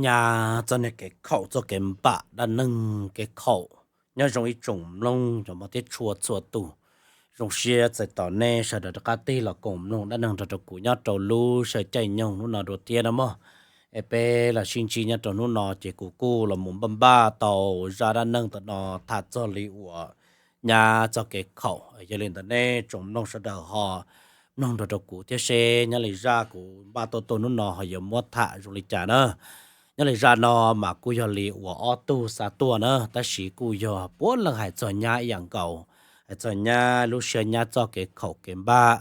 Nyab txoj niag kev khaum txoj kev npam dab neeg kev khaum. Nyob zoo ib tsoom mloog cov mloog thiab tshua txhua tus. Zoo siab txais tos nej sawv daws rov qab tig los koom mloog dab neeg nrog rau kuv nyob rau lub sij hawm caij nyoog hnub no dua thiab na mog. Es peb los sib ntsib nyob rau hnub no ces kuv kuj los mus npaj npaj tau zaj dab neeg tam no tham txog li uas nyab txoj kev khaum. Yog li ntawd nej tsoom mloog sawv daws ho mloog nrog rau kuv thiab seb nyob li zaj kuv npaj tuaj tuaj hnub no ho yuav muab tham zoo li cas na. Nyob li zaj no mas kuj yog li uas ob tug xa tuaj na, tab sis kuj yog puav leej hais txog nyab ib yam nkaus, hais txog nyab lub siab nyab txoj kev khaum kev npam.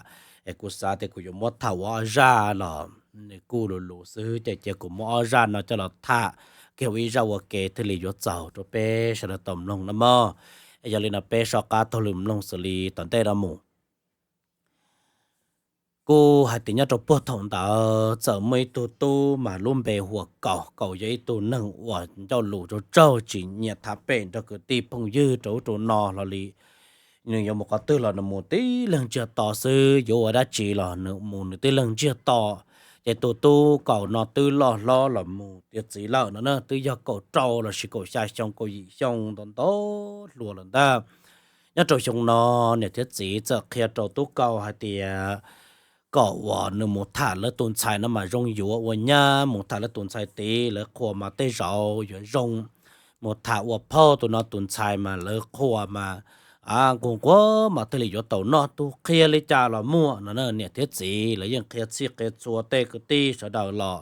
Es kuv xav tias kuv yuav muab tham ua ob zaj los nws kuj luv luv xwb, ces cia kuv muab ob zaj no coj los tham, kiag ua ib zaj ua ke thiaj li yuav txaus rau peb sawv daws tau mloog na mog. Es yog li no peb so qab taug lw mloog xws li tom ntej no mus. Kuj hais tias nyob rau puag thaum ntawd txawm muaj ib tug tub mas lub npe hu ua Kaus. Kaus yog ib tug neeg uas ncauj lus tsaug tsaug, tsis nyiam tham pem nrog kwv tij phooj ywg rau ub rau no hlo li. Nws yuav mus qhov twg los nws mus tib leeg ntsiag to xwb, yuav ua dab tsi los nws mus nws tib leeg ntsiag to. Ces tus tub Kaus no twb loj hlob los mus tiav txiv lawm no na, twb yog kaum rau lossis kaum xya xyoo kaum yim xyoo ntau ntau hluas lawm ntag. Nyob rau xyoo no niam thiab txiv txawm qhia rau tub Kaus hais tias kom uas nws mus tham lawv tus ntxhais no mas zoo yuav ua nyab, mus tham lawv tus ntxhais tid lawv qhuas mas tej zaum yuav zoo, mus tham ua phauj tus no tus ntxhais mas lawv qhuas mas nquag nquag mas thiaj li yuav tau noj, tus qhia li cas los muaj no. Niam thiab txiv lawv yeej qhia txhij qhia txhua, tej kwv tij sawv daws los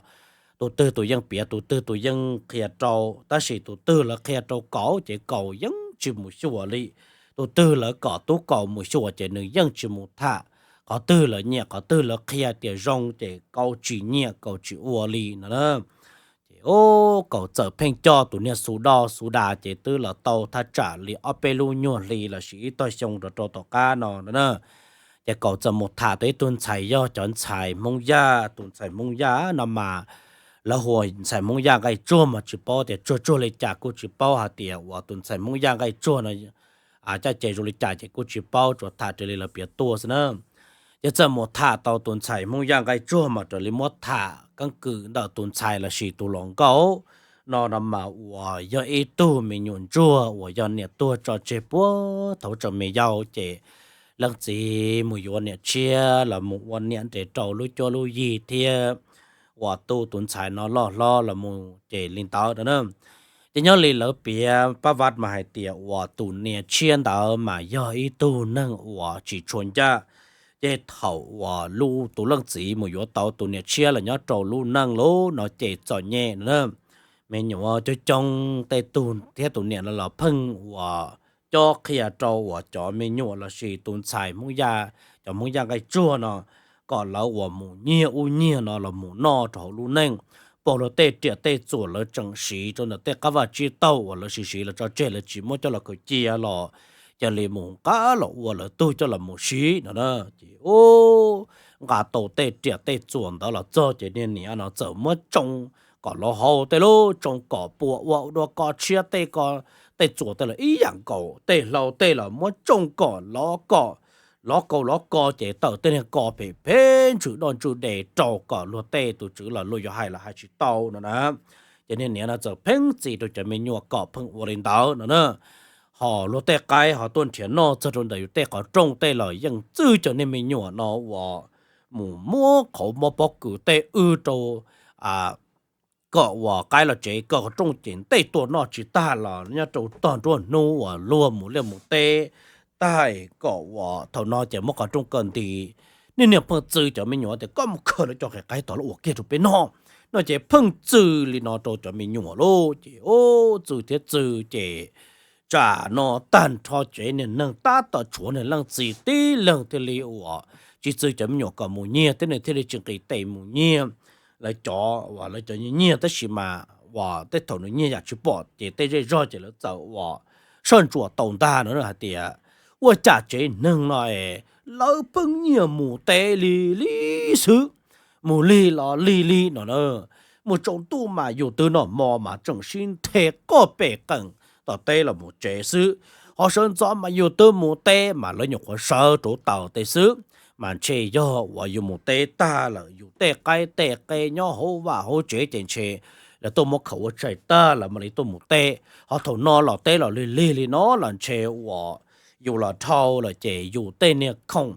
tus twg tus yeej piav, tus twg tus yeej qhia rau, tab sis tus twg lawv qhia rau Kaus ces Kaus yeej tsis mus xyuas li. Tus twg lawv kom tub Kaus mus xyuas ces nws yeej tsis mus tham. Qhov twg lawv nyiam, qhov twg lawv qhia tias zoo ces Kaus tsis nyiam, Kaus tsis ua li no na. Ces ub, Kaus txawm pheej coj tus niag xu doj xu das ces twb los tau thaj tsam li ob peb lub nyuag hli lossis ib tog xyoo rau rau tom qab no na. Ces Kaus txawm mus tham tau ib tug ntxhais, yog cov ntxhais Hmoob Yaj. Tus ntxhais Hmoob Yaj no mas lawv hu ua ntxhais Hmoob Yaj nqaij tsuag mas tsis paub tias tsuag tsuag li cas, kuj tsis paub hais tias uas tus ntxhais Hmoob Yaj nqaij tsuag no caj ces zoo li cas ces kuj tsis paub, tsuas tham raws li lawv piav tuaj xwb na. Ces txawm mus tham tau tus ntxhais Hmoob Yaj nqaij tsuag mas raws li muab tham keeb kwm ntawm tus ntxhais lossis tus hluas nkauj no no mas uas yog ib tug me nyuam ntsuag uas yog niam tuag tso tseg puag thaum tseem me yau ces leej txiv mus yuav niam tshiab los mus ua niam nres rau lub cuab lub yig thiab uas tu tus ntxhais no loj hlob los mus ces li ntawd na. Ces nyob li lawv piav pab vaj mas hais tias uas tus niam tshiab ntawd mas yog ib tug neeg uas tsis tshua ncaj. Ces thaum uas lub tus leej txiv mus yuav tau tus niam tshiab los nyob rau lub neej lub no ces txom nyem na. Me nyuam coob coob tej tug thiab tus niam no los pheej uas cob qhia rau uas cov me nyuam lossis tus ntxhais Hmoob Yaj, cov Hmoob Yaj nqaij tsuag no kom lawv uas mus nyiag ub nyiag no los mus noj rau hauv lub neej. Pom luag tej riam tej txuas lawv tseem siv rau ntawm tej qab vaj tsib taug uas lawv siv siv los tso tseg, lawv tsis muab coj los khaws cia los cia li mus nqa los ua lawv tug coj los mus siv no na. Ces ub, nqa tau tej riam tej txuas ntawd los txog ces niag niam no txawm muab tsoo kom lawv haus tej lub tsoo kom puas ua dua ko tshiab tej ko, tej txuas tej los ib yam nkaus, tej hlau tej los muab tsoo kom lov ko, lov kaus lov ko ces tawm tej niag ko phem phem ntsws doj ntsws des rau kom luag tej tus tswv los luag yuav hais los hais tsis tau no na. Ces niag niam no txawm pheej txi rau cov me nyuam kom pheej ua li ntawd no na. Ho luag tej qaib ho tuaj nrhiav noj txog rau ntawm yus tej qhov rooj tej los yeej txwj cov niag me nyuam no uas mus muab qhauv mob pob kws tej wb rau kom uas qaib los tsev, kom qhov rooj ces ntej tuaj noj tsis tag los nyob rau tog nruab hnub uas luag mus liaj mus teb tag kom uas thaum no ces muab qhov rooj kaw nti. Niag niag pheej txwj cov me nyuam tias koj mus khaws lawv cov qe qaib tod los ua kiag rau peb noj no ces pheej txwj li no rau cov me nyuam lauj. Ces ub, txwj thiab txwj ces tsam no tag nrho tsev niag neeg tab tom tshuav niag leej txiv tib leeg thiaj li uas tsis txwj cov me nyuam kom mus nyiag, thiab nws thiaj li tsis nqis tes mus nyiag lawv cov uas lawv cov nyiag nyiag, tab sis mas uas tej thaum nws nyiag yam tsis pom ces tej zej zog ces lawv txawm uas soj ntsuam tau ntag no hais tias ua cas tsev neeg no es lawv pheej nyiag mus teb li li xwb, mus lig los lig li no na. Mus tsaus ntuj mas yus twb noj hmo mas tseem sib nthe qoj pem qees tom teb los mus tsev xwb, ho sawv ntxov mas yus twb mus teb mas lawv nyuam qhuav sawv rauv taws tej xwb. Mas ntshe yog uas yus mus teb tag lawm yus tej qaib tej qe nyob hauv vaj hauv tsev ces ntshe lawv tuaj muab khaum ua tsaig tag lawv mam li tuaj mus teb. Ho thaum no los teb los lig lig li no los ntshe uas yus los dhau lawm ces yus tej niag khoom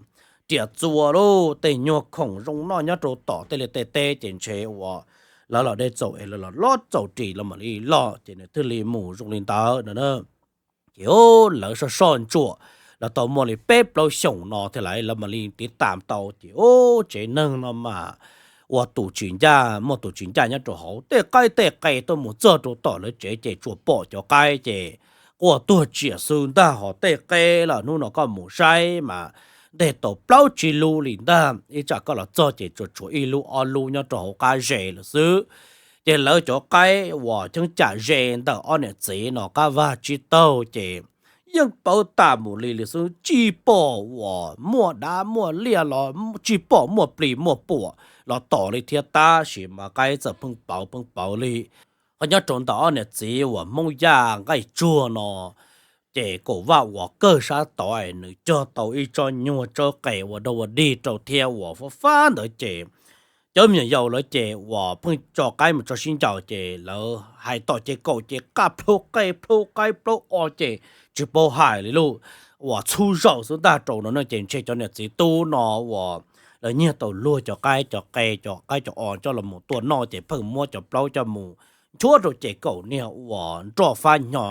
riam txuas lub tej nyuag khoom zoo noj nyob rau tom tej liaj tej teb ces ntshe uas lawv los dej txaus es lawv los lob txaus ris los mam li loj ces nws thiaj li mus zoo li ntawd no. Ces lawv soj soj ntsuam, lawv tau muaj li peb plaub xyoos no thiab lawv mam li tiv tam tau ces ub tsev neeg no mas ua tus tsis ncaj muaj tus tsis ncaj nyob rau hauv, tej qaib tej qe tuaj mus txog rau tom lawv tsev ces tsuas pom cov qaib ces quaj tuag tsiam xwb ntag, ho tej qe los hnub no koj mus saib mas nteg tau plaub tsib lub li ntag, ib tsam koj los txog ces tsuas tshuav ib lub ob lub nyob rau hauv qab zes lawm xwb. Ces lawv cov qaib uas cheeb tsam ze ntawm ob niam txiv no qab vag tsib taug ces yeej pawv tas mus li li xwb, tsis pom uas muaj dab muaj liaj los tsis pom muaj plis muaj puam los tom li thiab, tab sis mas qaib txawm pheej pawv pheej pawv li. Ho nyob rau ntawm ob niam txiv uas Hmoob Yaj nqaij tsuag no ces kaum vaj uas kawg sab tod nws cog tau ib tsob nyuag tsawb qe ua dog ua dig rau thiab uas fab fab ntawd ces cov me nyuam yaus lawv ces uas pheej tso qaib mus tso sib ncaus ces lawv hais tom ces kaum ces qaj plhaub qe plhaub qaib plaub o ces tsis paub hais li lauj, uas txhub zaum xwb ntag rau no no ces ntshe cov niam txiv tub no uas lawv nyiag tau luag cov qaib cov qe cov qaib cov o coj los mus tua noj ces pheej muab cov plaub coj mus nchuav rau ces kaum niag uas nroj fab nyo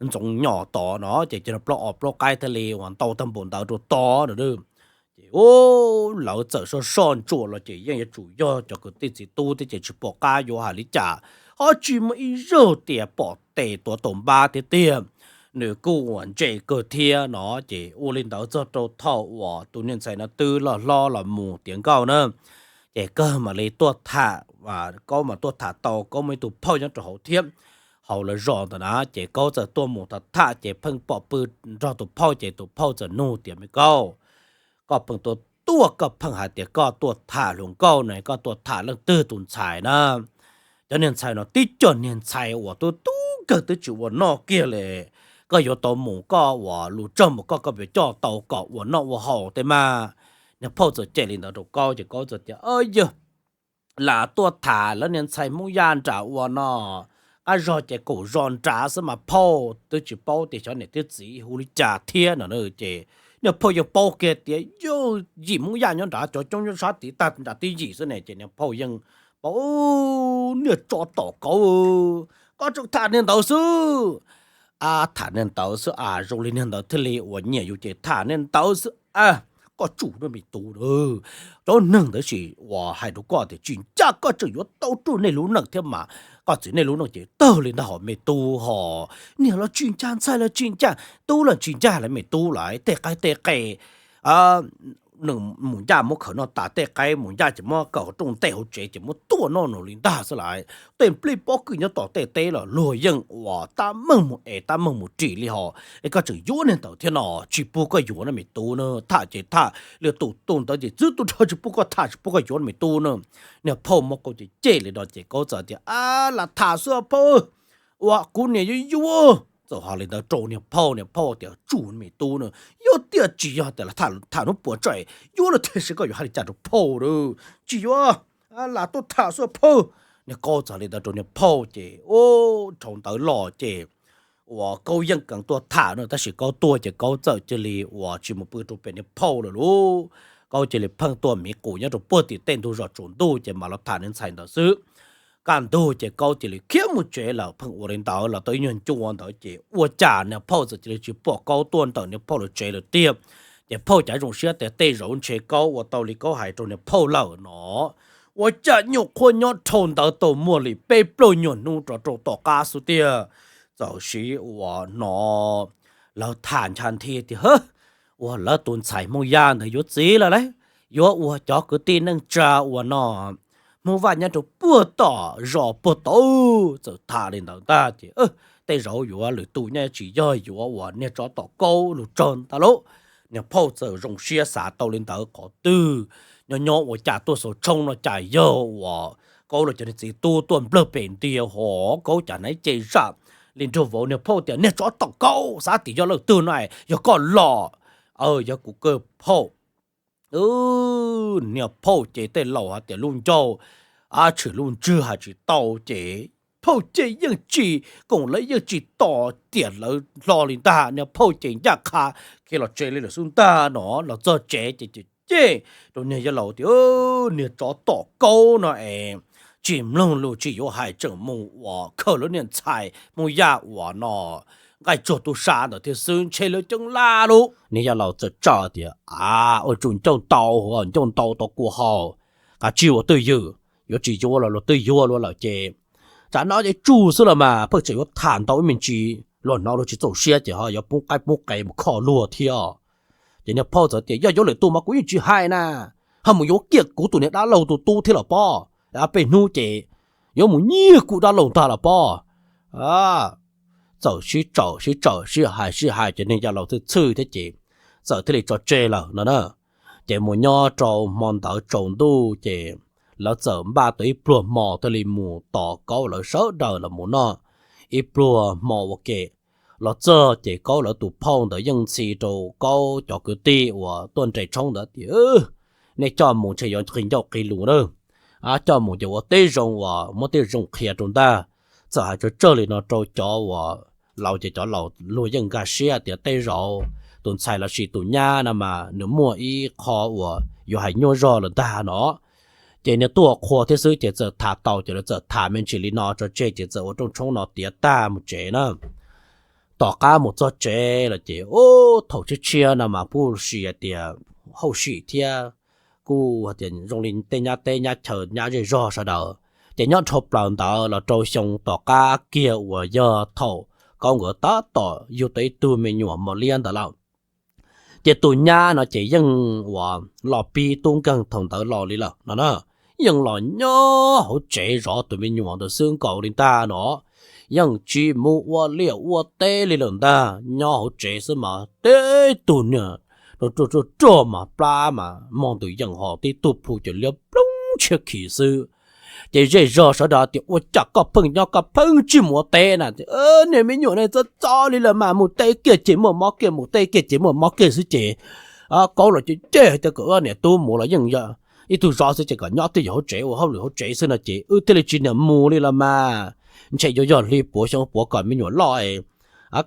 ntxoov nyos tod no ces cov plaub o plaub qaib thiaj li uas ntau tag npaum ntawd rau tod no. Ces lawv txawm soj soj ntsuam los ces yeej yuav tsum yog cov kwv tij txiv tub thiab ces tsis pom qab yuav hais li cas, ho tsis muaj ib zaug tias pom tes tuav taus npab thiab tiag. Nws kuj uas ntse kawg thiab no ces ua li ntawd txog rau thaum uas tus niag ntxhais no twb loj hlob los mus tiav nkauj na, ces Kaub mam li tuaj tham, Kaub mas tuaj tham tau Kaub muaj ib tug phauj nyob rau hauv thiab, hauv lawv zos ntawd na ces Kaub txawm tuaj mus tham tham ces pheej pom pw nrog tus phauj ces tus phauj txawm nug tias, Me Kaub, koj pheej tuaj tuaj koj pheej hais tias koj tuaj tham hluas nkauj no, koj tuaj tham leej twg tus ntxhais na? Cov niag ntxhais no tib co niag ntxhais uas tub tub kawg twb tsis ua noj kiag li, koj yuav tau mus koj uas lus tsawg mus koj koj puas coj tau kom ua noj ua haus tej mas? Niag phauj txawm cem li ntawd rau Kaub ces Kaub txawm tias, Yog lam tuaj tham lawv niag ntxhais Hmoob Yaj nram ua no, qab zog ces kaum zos nrad xwb mas phauj, twb tsis paub tias xyov niam thiab txiv hu li cas thiab no. Ces niag phauj yeej paub kiag tias yog yim Hmoob Yaj nyob nrad, cov coob nyob sab tid tag nrad tib yim xwb ne. Ces niag phauj yeej paub, Niag tsov tom kauv, koj tseem tham niag ntawd xwb. Tham niag ntawd xwb a, zoo li niag ntawd thiaj li uas nyiam yus ces tham niag ntawd xwb a. Koj tsum noj me tub, cov neeg ntawd sis uas hais rau koj tias tsis ncaj, koj tseem yuav tau rau nej lub neej thiab mas, koj txiv nej lub neej ces tawg li ntag hos me tub hos. Niag los tsis ncaj, ntxhais los tsis ncaj, tub los tsis ncaj lawm me tub lawm, tej qaib tej qe nws mus ncaj muab khaws noj tas, tej qaib mus ncaj ces muab kaw hauv rooj ntej hauv tsev ces muab tuaj noj nws li ntag xwb lawm. Tej nplej pob kws nyob tom tej teb los luag yeej uas tab meeg mus es tab meeg mus ris li hos, es koj tseem yuav niag ntawd thiab no, tsis pub koj yuav no me tub na. Tham ces tham li tus tus ntawd ces txwb tus nrho tsis pub koj tham tsis pub koj yuav no me tub na. Niag phauj muab Kaub cem cem li no ces Kaub txawm tias, A, lam tham xwb phauj, uas kuv niam yuav yuav. Txawm hais li ntawd rau niag phauj, niag phauj tias, Tsum me tub na, yog tias tsis yog tias lam tham hnub puas tsaim yuav lawm tiag sis koj yuav hais li cas rau phauj a? Tsis yuav, lam tuaj tham xwb phauj. Niag Kaub txawm hais li ntawd rau niag phauj ces ua dhau ntawd los ces uas Kaub yeej kheev tuaj tham no, tab sis Kaub tuaj ces Kaub txawm cia li uas tsis mus pw rau pem niag phauj lawm lauj. Kaub cia li pheej tuaj miv qus nyob rau puag tim tej ntug zos tsaus ntuj ces mam los tham niag ntxhais ntawd xwb. Kaj ntug ces Kaub cia li khiav mus tsev lawm. Pheej ua li ntawd los tau ib nyuag ncua ntawd ces ua cas niag phauj txawm cia li tsis pom Kaub tuaj ntawm niag phauj lawv tsev lawm tiag. Ces phauj cav zoo siab tias tej zaum ntshe Kaub ua tau li Kaub hais rau niag phauj lawm no. Ua cas nyuam qhuav nyob dhau ntawd tau muaj li peb plaub nyuag hnub rov rau tom qab xwb tiag, txawm siv uas hnov lawv tham ncha nthi tias, Hwb, uas lawv tus ntxhais Hmoob Yaj ntawd yuav txiv lawm lauj, yuav ua cov kwv tij neej tsa uas no Hmoob Vaj nyob rau puag tom zos puag tod. Txawm tham li ntawd ntag ces tej zaum yuav lwm tus nyob, tsis yog yuav uas niag tsov tom Kaub lus tsaug ntag lauj. Niag phauj txawm zoo siab xav tau li ntawd qhov twg, nyob nyob ua cas tuaj xaus tshoob no cas yog uas Kaub los cov niag txiv tub tuaj nplawg pem ntiag hos Kaub cas hnav cev zam li nraug vauv. Niag phauj tias, Niag tsov tom Kaub, xav tias yog leej twg no, yog koj los, yog kuv kawg phauj. Niag phauj ces tej laus hais tias lub ncauj tshwm lub ntswg hais tsis tau ces phauj ces yeej tsis koom lawv yeej tsis tos tiam lawv hlo li ntag. Niag phauj ces ncaj qha khiav los tsev li lawm xwb ntag no. Los txog tsev ces ces ces rau niag yawg laus tias, Niag tsov tom kaub no es tsis mloog lus tsis yuav hais tseem mus uas khaws lub niag ntxhais Hmoob Yaj uas no nqaij tsuag tub sab ntawd thiab xwb ntshe lawv ceeb laj lub. Niag yawg laus txawm tsawm tias, A, ua tsuj ncauj ntau, ncauj ntau tau kua haus, qas tsij ua twj ywm, yuav tsis yuav los luag twb yuav luag lawm ces tsam no ces tsuj xwb los mas pheej tseem yuav tham ntau ib me ntsis, luag hnov luag tsis txaus siab ces ho yuav poob qaib poob qe mus kho luag thiab. Ces niag phauj txawm tias, Yog yuav lwm tus mas kuv yeej tsis hais na, ho mus yuav kiag kuv tus niag dab laug tus tub thiab los pob, peb hnub ces yuav mus nyiag kuv dab laug ntag los pob. Txawm sib tsawm sib tsawm sib hais sib hais ces niag yawg laus txhwj txhwj thiab ces txawm thiaj li tso tseg lawm no na. Ces mus nyob rau hmo ntawd tsaus ntuj ces lawv txawm npaj tau ib pluag hmo thiaj li mus tos Kaub lawv sawv daws los mus noj ib pluag hmo ua ke. Los txog ces Kaub lawv tus phauj ntawd yeej ntxhi rau Kaub cov kwv tij uas tuaj nres tshoob ntawd tias, Nej coj mus ntshe yuav qhis ncauj qhis lus na, coj mus ces ua teb zoo uas muab tej zoo qhia rau ntag. Txawm hais tsawg tsawg li no rau cov uas laus ces cov laus luag yeej nkag siab tias tej zaum tus ntxhais lossis tus nyab no mas nws muaj ib qho uas yuav hais nyuaj zog lawm ntag no. Ces nws tuaj qhua thiab xwb ces txawm tham tau ces lawv txawm tham me ntsis li no tso tseg ces txawm ua rooj tshoob no tiav tag mus tsev na. Tom qab mus txog tsev lawm ces ub thaum tshiab tshiab no mas kuj sis hais tias hauj sim thiab kuj hais tias zoo li tej nyab teb nyab chaw nyab zej zog sawv daws. Ces nyob dhau plaws ntawd los rau xyoo tom qab kiag uas yog thaum Kaub nkawd tab tom yug tau ib tug me nyuam mos liab ntawd lawm. Ces tus nyab no ces yeej uas los pib tub nkeeg thaum ntawd los li lawm no na, yeej los nyob hauv tsev zov tus me nyuam ntawd xwb nkaus li ntag no. Yeej tsis mus ua liaj ua teb li lawm ntag, nyob hauv tsev xwb mas tib tug niag rog rog mas plab mas mog ntws yeej ho tib tug plhu ces liab ploog tshiab khiv xwb. Ces zej zog sawv daws tias ua cas koj pheej nyob koj pheej tsis mus ua teb na, niag me nyuam ne txom txom li lawm mas mus teb kiag ces muaj mob kiag, mus teb kiag ces muaj mob kiag xwb ces Kaub los ces cem hais tias kom wb niam tub mus los yeej yog ib tug zov xwb ces kom nyob twj ywm hauv tsev ua hauj lwm hauv tsev xwb no ces wb thiaj li tsis niam mus li los mas ntshe yuav yog hli puav xyoo puav kom me nyuam loj,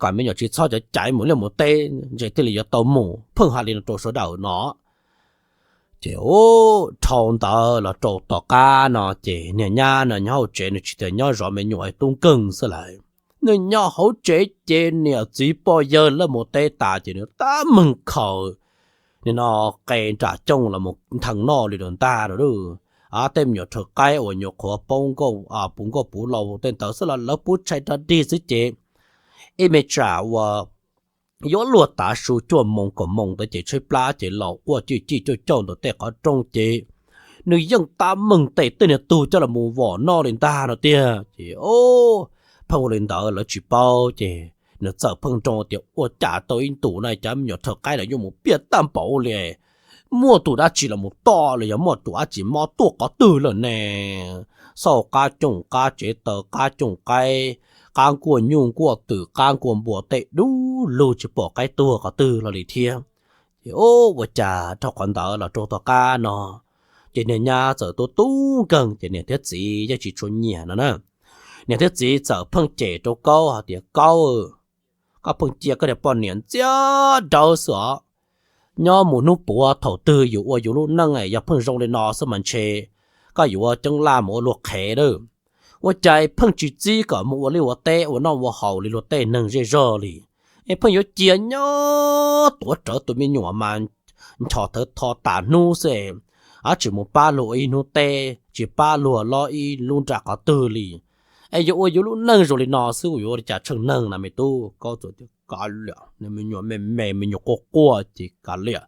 kom me nyuam tsis txhob cov caiv mus liaj mus teb ntshe thiaj li yuav tau mus, pheej hais li no rau sawv daws no. Ces ub dhau ntawd los rau tom qab no ces niag nyab no nyob hauv tsev nws tsis tas nyob zov me nyuam tub nkeeg xwb lawm. Nws nyob hauv tsev ces niam txiv poj yawg lawv mus teb tas ces nws tab meeg khaws nim no qe nram cooj los mus ntheev noj li lawm ntag no. Tej me nyuam rhawv qaib uas nyuam qhuav poob nkauj puv nkauj puv laus tej ntawd xwb los lawv pub tshais rog dig xwb ces ib me tsam uas yuav luag tav su cuaj moos kaum moos ntawd ces tshaib plab ces los quaj cij cij cuaj cauj ntawm tej qhov rooj ces nws yeej tab meeg tes tej niag tug coj los mus vom noj li ntag no tiag. Ces pheej ua li ntawd lawv tsis paub ces nws txawm pheej nroo tias ua cas tau ib ntus na cas me nyuam rhawv qaib los yuav mus piaj tag npaum li, muaj tus dab tsi los mus tom los yog muaj tus dab tsi mob tuaj qhov twg lawm ne. Xauj qab cooj qab tsev taw qab cooj qaib, qab nkuaj nyuj nkuaj twm qab nkuaj npua tej dub lug tsis pom qaib tuag qhov twg los li thiab. Ces ua cas dhau qhov ntawd los rau tom qab no ces niag nyab txawm tuaj tub nkeeg ces niam thiab txiv yeej tsis tshua nyiam no na. Niam thiab txiv txawm pheej cem rau Kaub hais tias Kaub, koj pheej cia koj niag poj niam ntxias dawb xwb os. Nyob mus hnub puav thaum twg yus ua yus lub neej yog pheej zoo li no xwb mas ntshe koj yuav ceeb laj mus ua luag qhev lawm. Ua cas pheej tsis txib kom mus ua liaj ua teb ua noj ua haus li luag tej neeg zej zog li, es pheej yuav cia nyob tuav rawv tus me nyuam mas nchos thawv tho tas hnub xwb, tsis mus pab luag ua ib hnub teb tsis pab luag lob ib lub nra qhov twg li. Es yuav ua yus lub neej zoo li no xwb yuav ua li cas tsheej neeg na me tub? Kaub txawm tias kav liam, nws me nyuam me me me nyuam quaj quaj ces kav liam.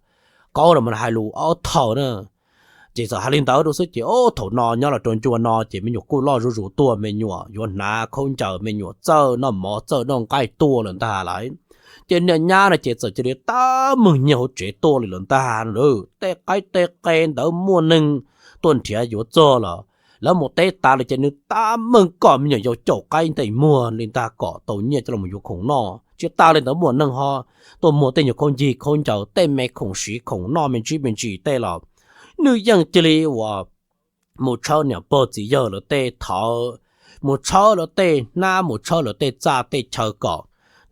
Kaub los mas hais lus ob thaum na. Ces txawm hais li ntawd rau xwb ces ob thaum no nyob los rau ncua no ces me nyuam kuj loj zuj zus tuaj, me nyuam yuav hnav khaub ncaws, me nyuam txawj noj mov txawj noj nqaij tuaj lawm ntag lauj. Ces niag nyab no ces txawm cia li tab meeg nyiag hauv tsev tuaj li lawm ntag no. Tej qaib tej qe ntawd muaj neeg tuaj nrhiav yuav txog los lawv mus teb tas lawm ces nws tab meeg kom me nyuam yaus caum qaib ntes muag li ntag kom tau nyiaj coj los yuav khoom noj. Tsis tas li ntawd muaj neeg ho tuaj muag tej nyuag khaub ncig khaub ncaws tej me khoom siv khoom noj me ntsib me ntsis tej los nws yeej cia li uas mus tshawb niam pog txiv yawg lawv tej thawv, mus tshawb lawv tej hnab, mus tshawb lawv tej txaj tej chaw kom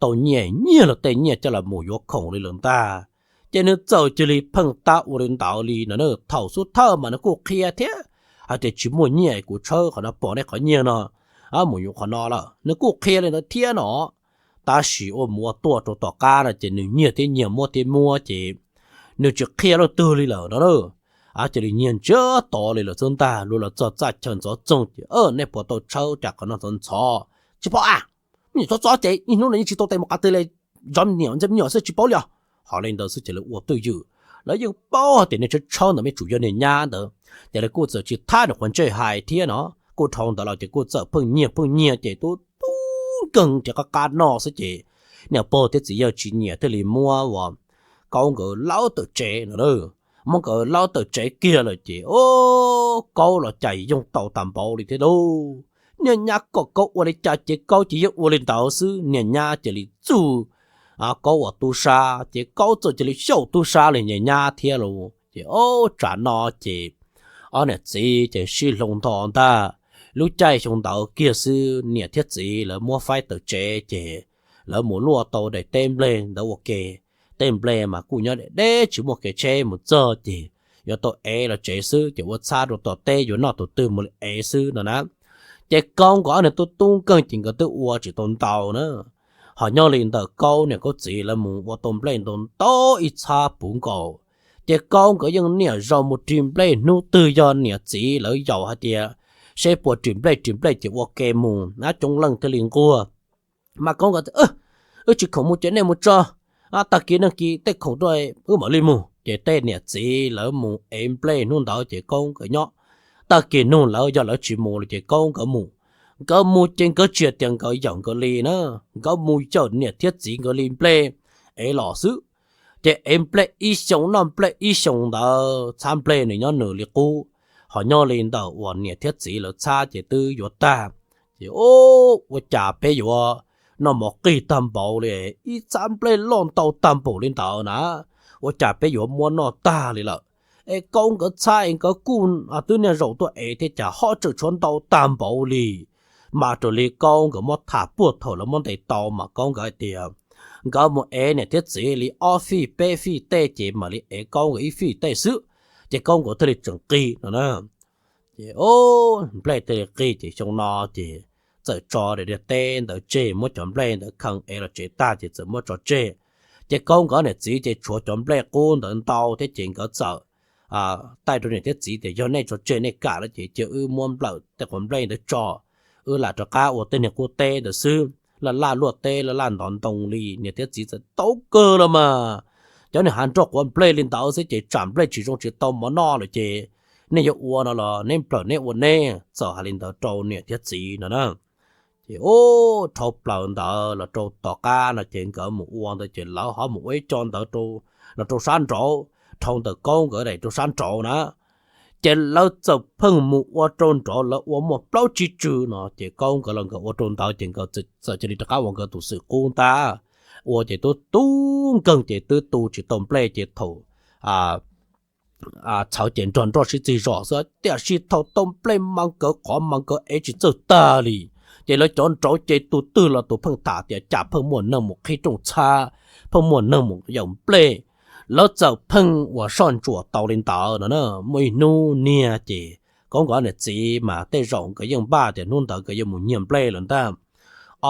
tau nyiaj, nyiag lawv tej nyiaj coj los mus yuav khoom li lawm ntag. Ces nws txawm cia li pheej tab ua li ntawd li no. Thaum xub thawj mas nws kuj qhia thiab hais tias tsis muaj nyiaj, kuv tshawb qhov no pom nej qhov nyiaj no, mus yuav qhov no lawm, nws kuj qhia li ntawd thiab no. Tab sis ua mus ua tuaj rau tom qab no ces nws nyiag thiab nyiag, muab thiab muab ces nws tsis qhia leej twg li lawm no. Cia li nyiag ntsiag to li lawm xwb ntag. Luag los txog txaj chaw ntxov txoog ces, nej puas tau tshawb cas qhov no ntxhov ntxhov? Tsis paub a, me nyuam txhob txob ces ib hnub no yeej tsis tau tes mus qab twg li, zov me nyuam ntxeev me nyuam xwb tsis paub li os. Hos li ntawd xwb ces lawv ua twj ywm, lawv yeej paub hais tias nej tshawb tshawb ntawd me tsum yog niag nyab ntawd, ces lawv kuj txawm tsis thab nws qhov ntsej hais thiab no. Kuj dhau ntawd los ces kuj txawm pheej nyiag pheej nyiag ces tub tub nkeeg thiab qab qab no xwb ces niam pog thiab txiv yawg tsis nyiam thiaj li muab uas Kaub nkawd laub tawm tsev no. Muab nkawd laub tawm tsev kiag lawm ces o, Kaub los cas yoog tau tag npaum li thiab lauj. Niag nyab kom Kaub ua li cas ces Kaub ces yeej ua li ntawd xwb. Niag nyab cia li txuj Kaub ua tub sab ces Kaub txawm cia li xyaum tub sab li niag nyab thiab lauj. Ces o, tsam no ces ob niam txiv ces sib hloov nto ntag. Lub caij xyoo ntawd kiag xwb niam thiab txiv lawv muab faib tawm tsev ces lawv mus luaj tau daim teb nplej ntawd ua ke. Tej nplej mas kuj nyob deb deb tsis muaj kev tsheb, mus txog ces yuav tau ev los tsev xwb ces ua txhab rau tom teb yuav noj tus twg mus li ev xwb no na. Ces Kaub nkawd ob niag tub tub nkeeg ces nkawd twb ua tsis tau ntau na. Hos nyob li ntawm Kaub niam Kaub txiv lawv mus ua tau nplej ntau ntau ib txhab puv nkaus. Ces Kaub nkawd yeej niaj zaus mus ris nplej, hnub twg yog niam txiv lawv yaum hais tias seb puas ris nplej, ris nplej ces ua ke mus, coob leej thiaj li nquag. Mas Kaub nkawd, wb tsis khoom mus ces nej mus tso, tag kis nag kis tej khoom tuaj wb mam li mus. Ces tej niam txiv lawv mus ev nplej hnub ntawd ces Kaub nkawd nyob. Tag kis nug lawv, yog lawv tsis mus los ces Kaub nkawd mus. Nkawd mus ces nkawd tsis hais tias nkawd yaum nkawd li na, nkawd mus yaum niam thiab txiv nkawd li nplej ev los xwb. Ces ev nplej ib xyoo noj nplej ib xyoo ntawd, txhab nplej nws nyob nws li qub. Hos nyob li ntawm uas niam thiab txiv lawv txhab ces twb yuav tag. Ces ua cas peb yuav noj mov qig tag npaum li, ib txhab nplej loj ntau tag npaum li ntawd na, ua cas peb yuav muab noj tag li lawm? Es Kaub nkawd txhab es nkawd kuj twb niaj zaus tuaj ev thiab cas ho tseem tshuav ntau tag npaum li. Mas raws li Kaub nkawd muab tham puag thaum lawv muab ntes tau mas Kaub nkawd hais tias nkawd mus ev niam thiab txiv li ob fij peb fij tej ces mam li ev Kaub nkawd ib fij tej xwb, ces Kaub nkawd thiaj li tseem qig no na. Ces nplej thiaj li qig ces xyoo no ces txawm tso daim teb ntawd tseg, muab cov nplej ntawd kheej ev los tsev tag ces txawm muab tso tseg. Ces Kaub nkawd niam txiv ces tshuav cov nplej qub ntawd ntau thiab ces nkawd txawm taij rau niam thiab txiv tias yog nej tso tseg nej kam lawm ces cia wb muab nplawm tej quav nplej ntawd tso, wb lam rov qab ua tej niag qub teb ntawd xwb, laj laj luaj teb laj laj ntov ntoo li. Niam thiab txiv txawm tau kawg los mas, cov niag hav nroj quav nplej li ntawd xwb ces tsam nplej tsis zoo tsis tau mov noj lawm ces nej yuav ua no los neb nplawm neb ua neb. Txawm hais li ntawd rau niam thiab txiv no na. Ces ua dhau plaws ntawd los rau tom qab no ces nkawd mus ua ntawd ces lawv ho mus ua ib co ntawd los rau sab nraud, dhau ntawm Kaub nkawd daim rau sab nraud na. Ces lawv txawm pheej mus ua rau nraud, lawv ua muaj plaub tsib tsw no ces Kaub nkawd los nkawd ua rau ntawd ces nkawd txawm cia li rov qab ua nkawd tus xwm qub ntag. Ua ces tub tub nkeeg ces twb tu tsis tau nplej ces thaum txhawv ces nrog nroj sib txig zos xwb, tiam sis thaum tau nplej mas nkawd qhov mas nkawd ev tsis txawj tag li. Ces lawv cov nraud ces tus twg los tus pheej tham tias cas pheej muaj neeg mus qhib rooj txhab, pheej muaj neeg mus yaum nplej. Lawv txawm pheej uas soj ntsuam tau li ntawd no na. Muaj ib hnub niag ces Kaub nkawd niam txiv mas tej zaum nkawd yeej npaj tias hnub ntawd nkawd yuav mus nyiag nplej lawm ntag.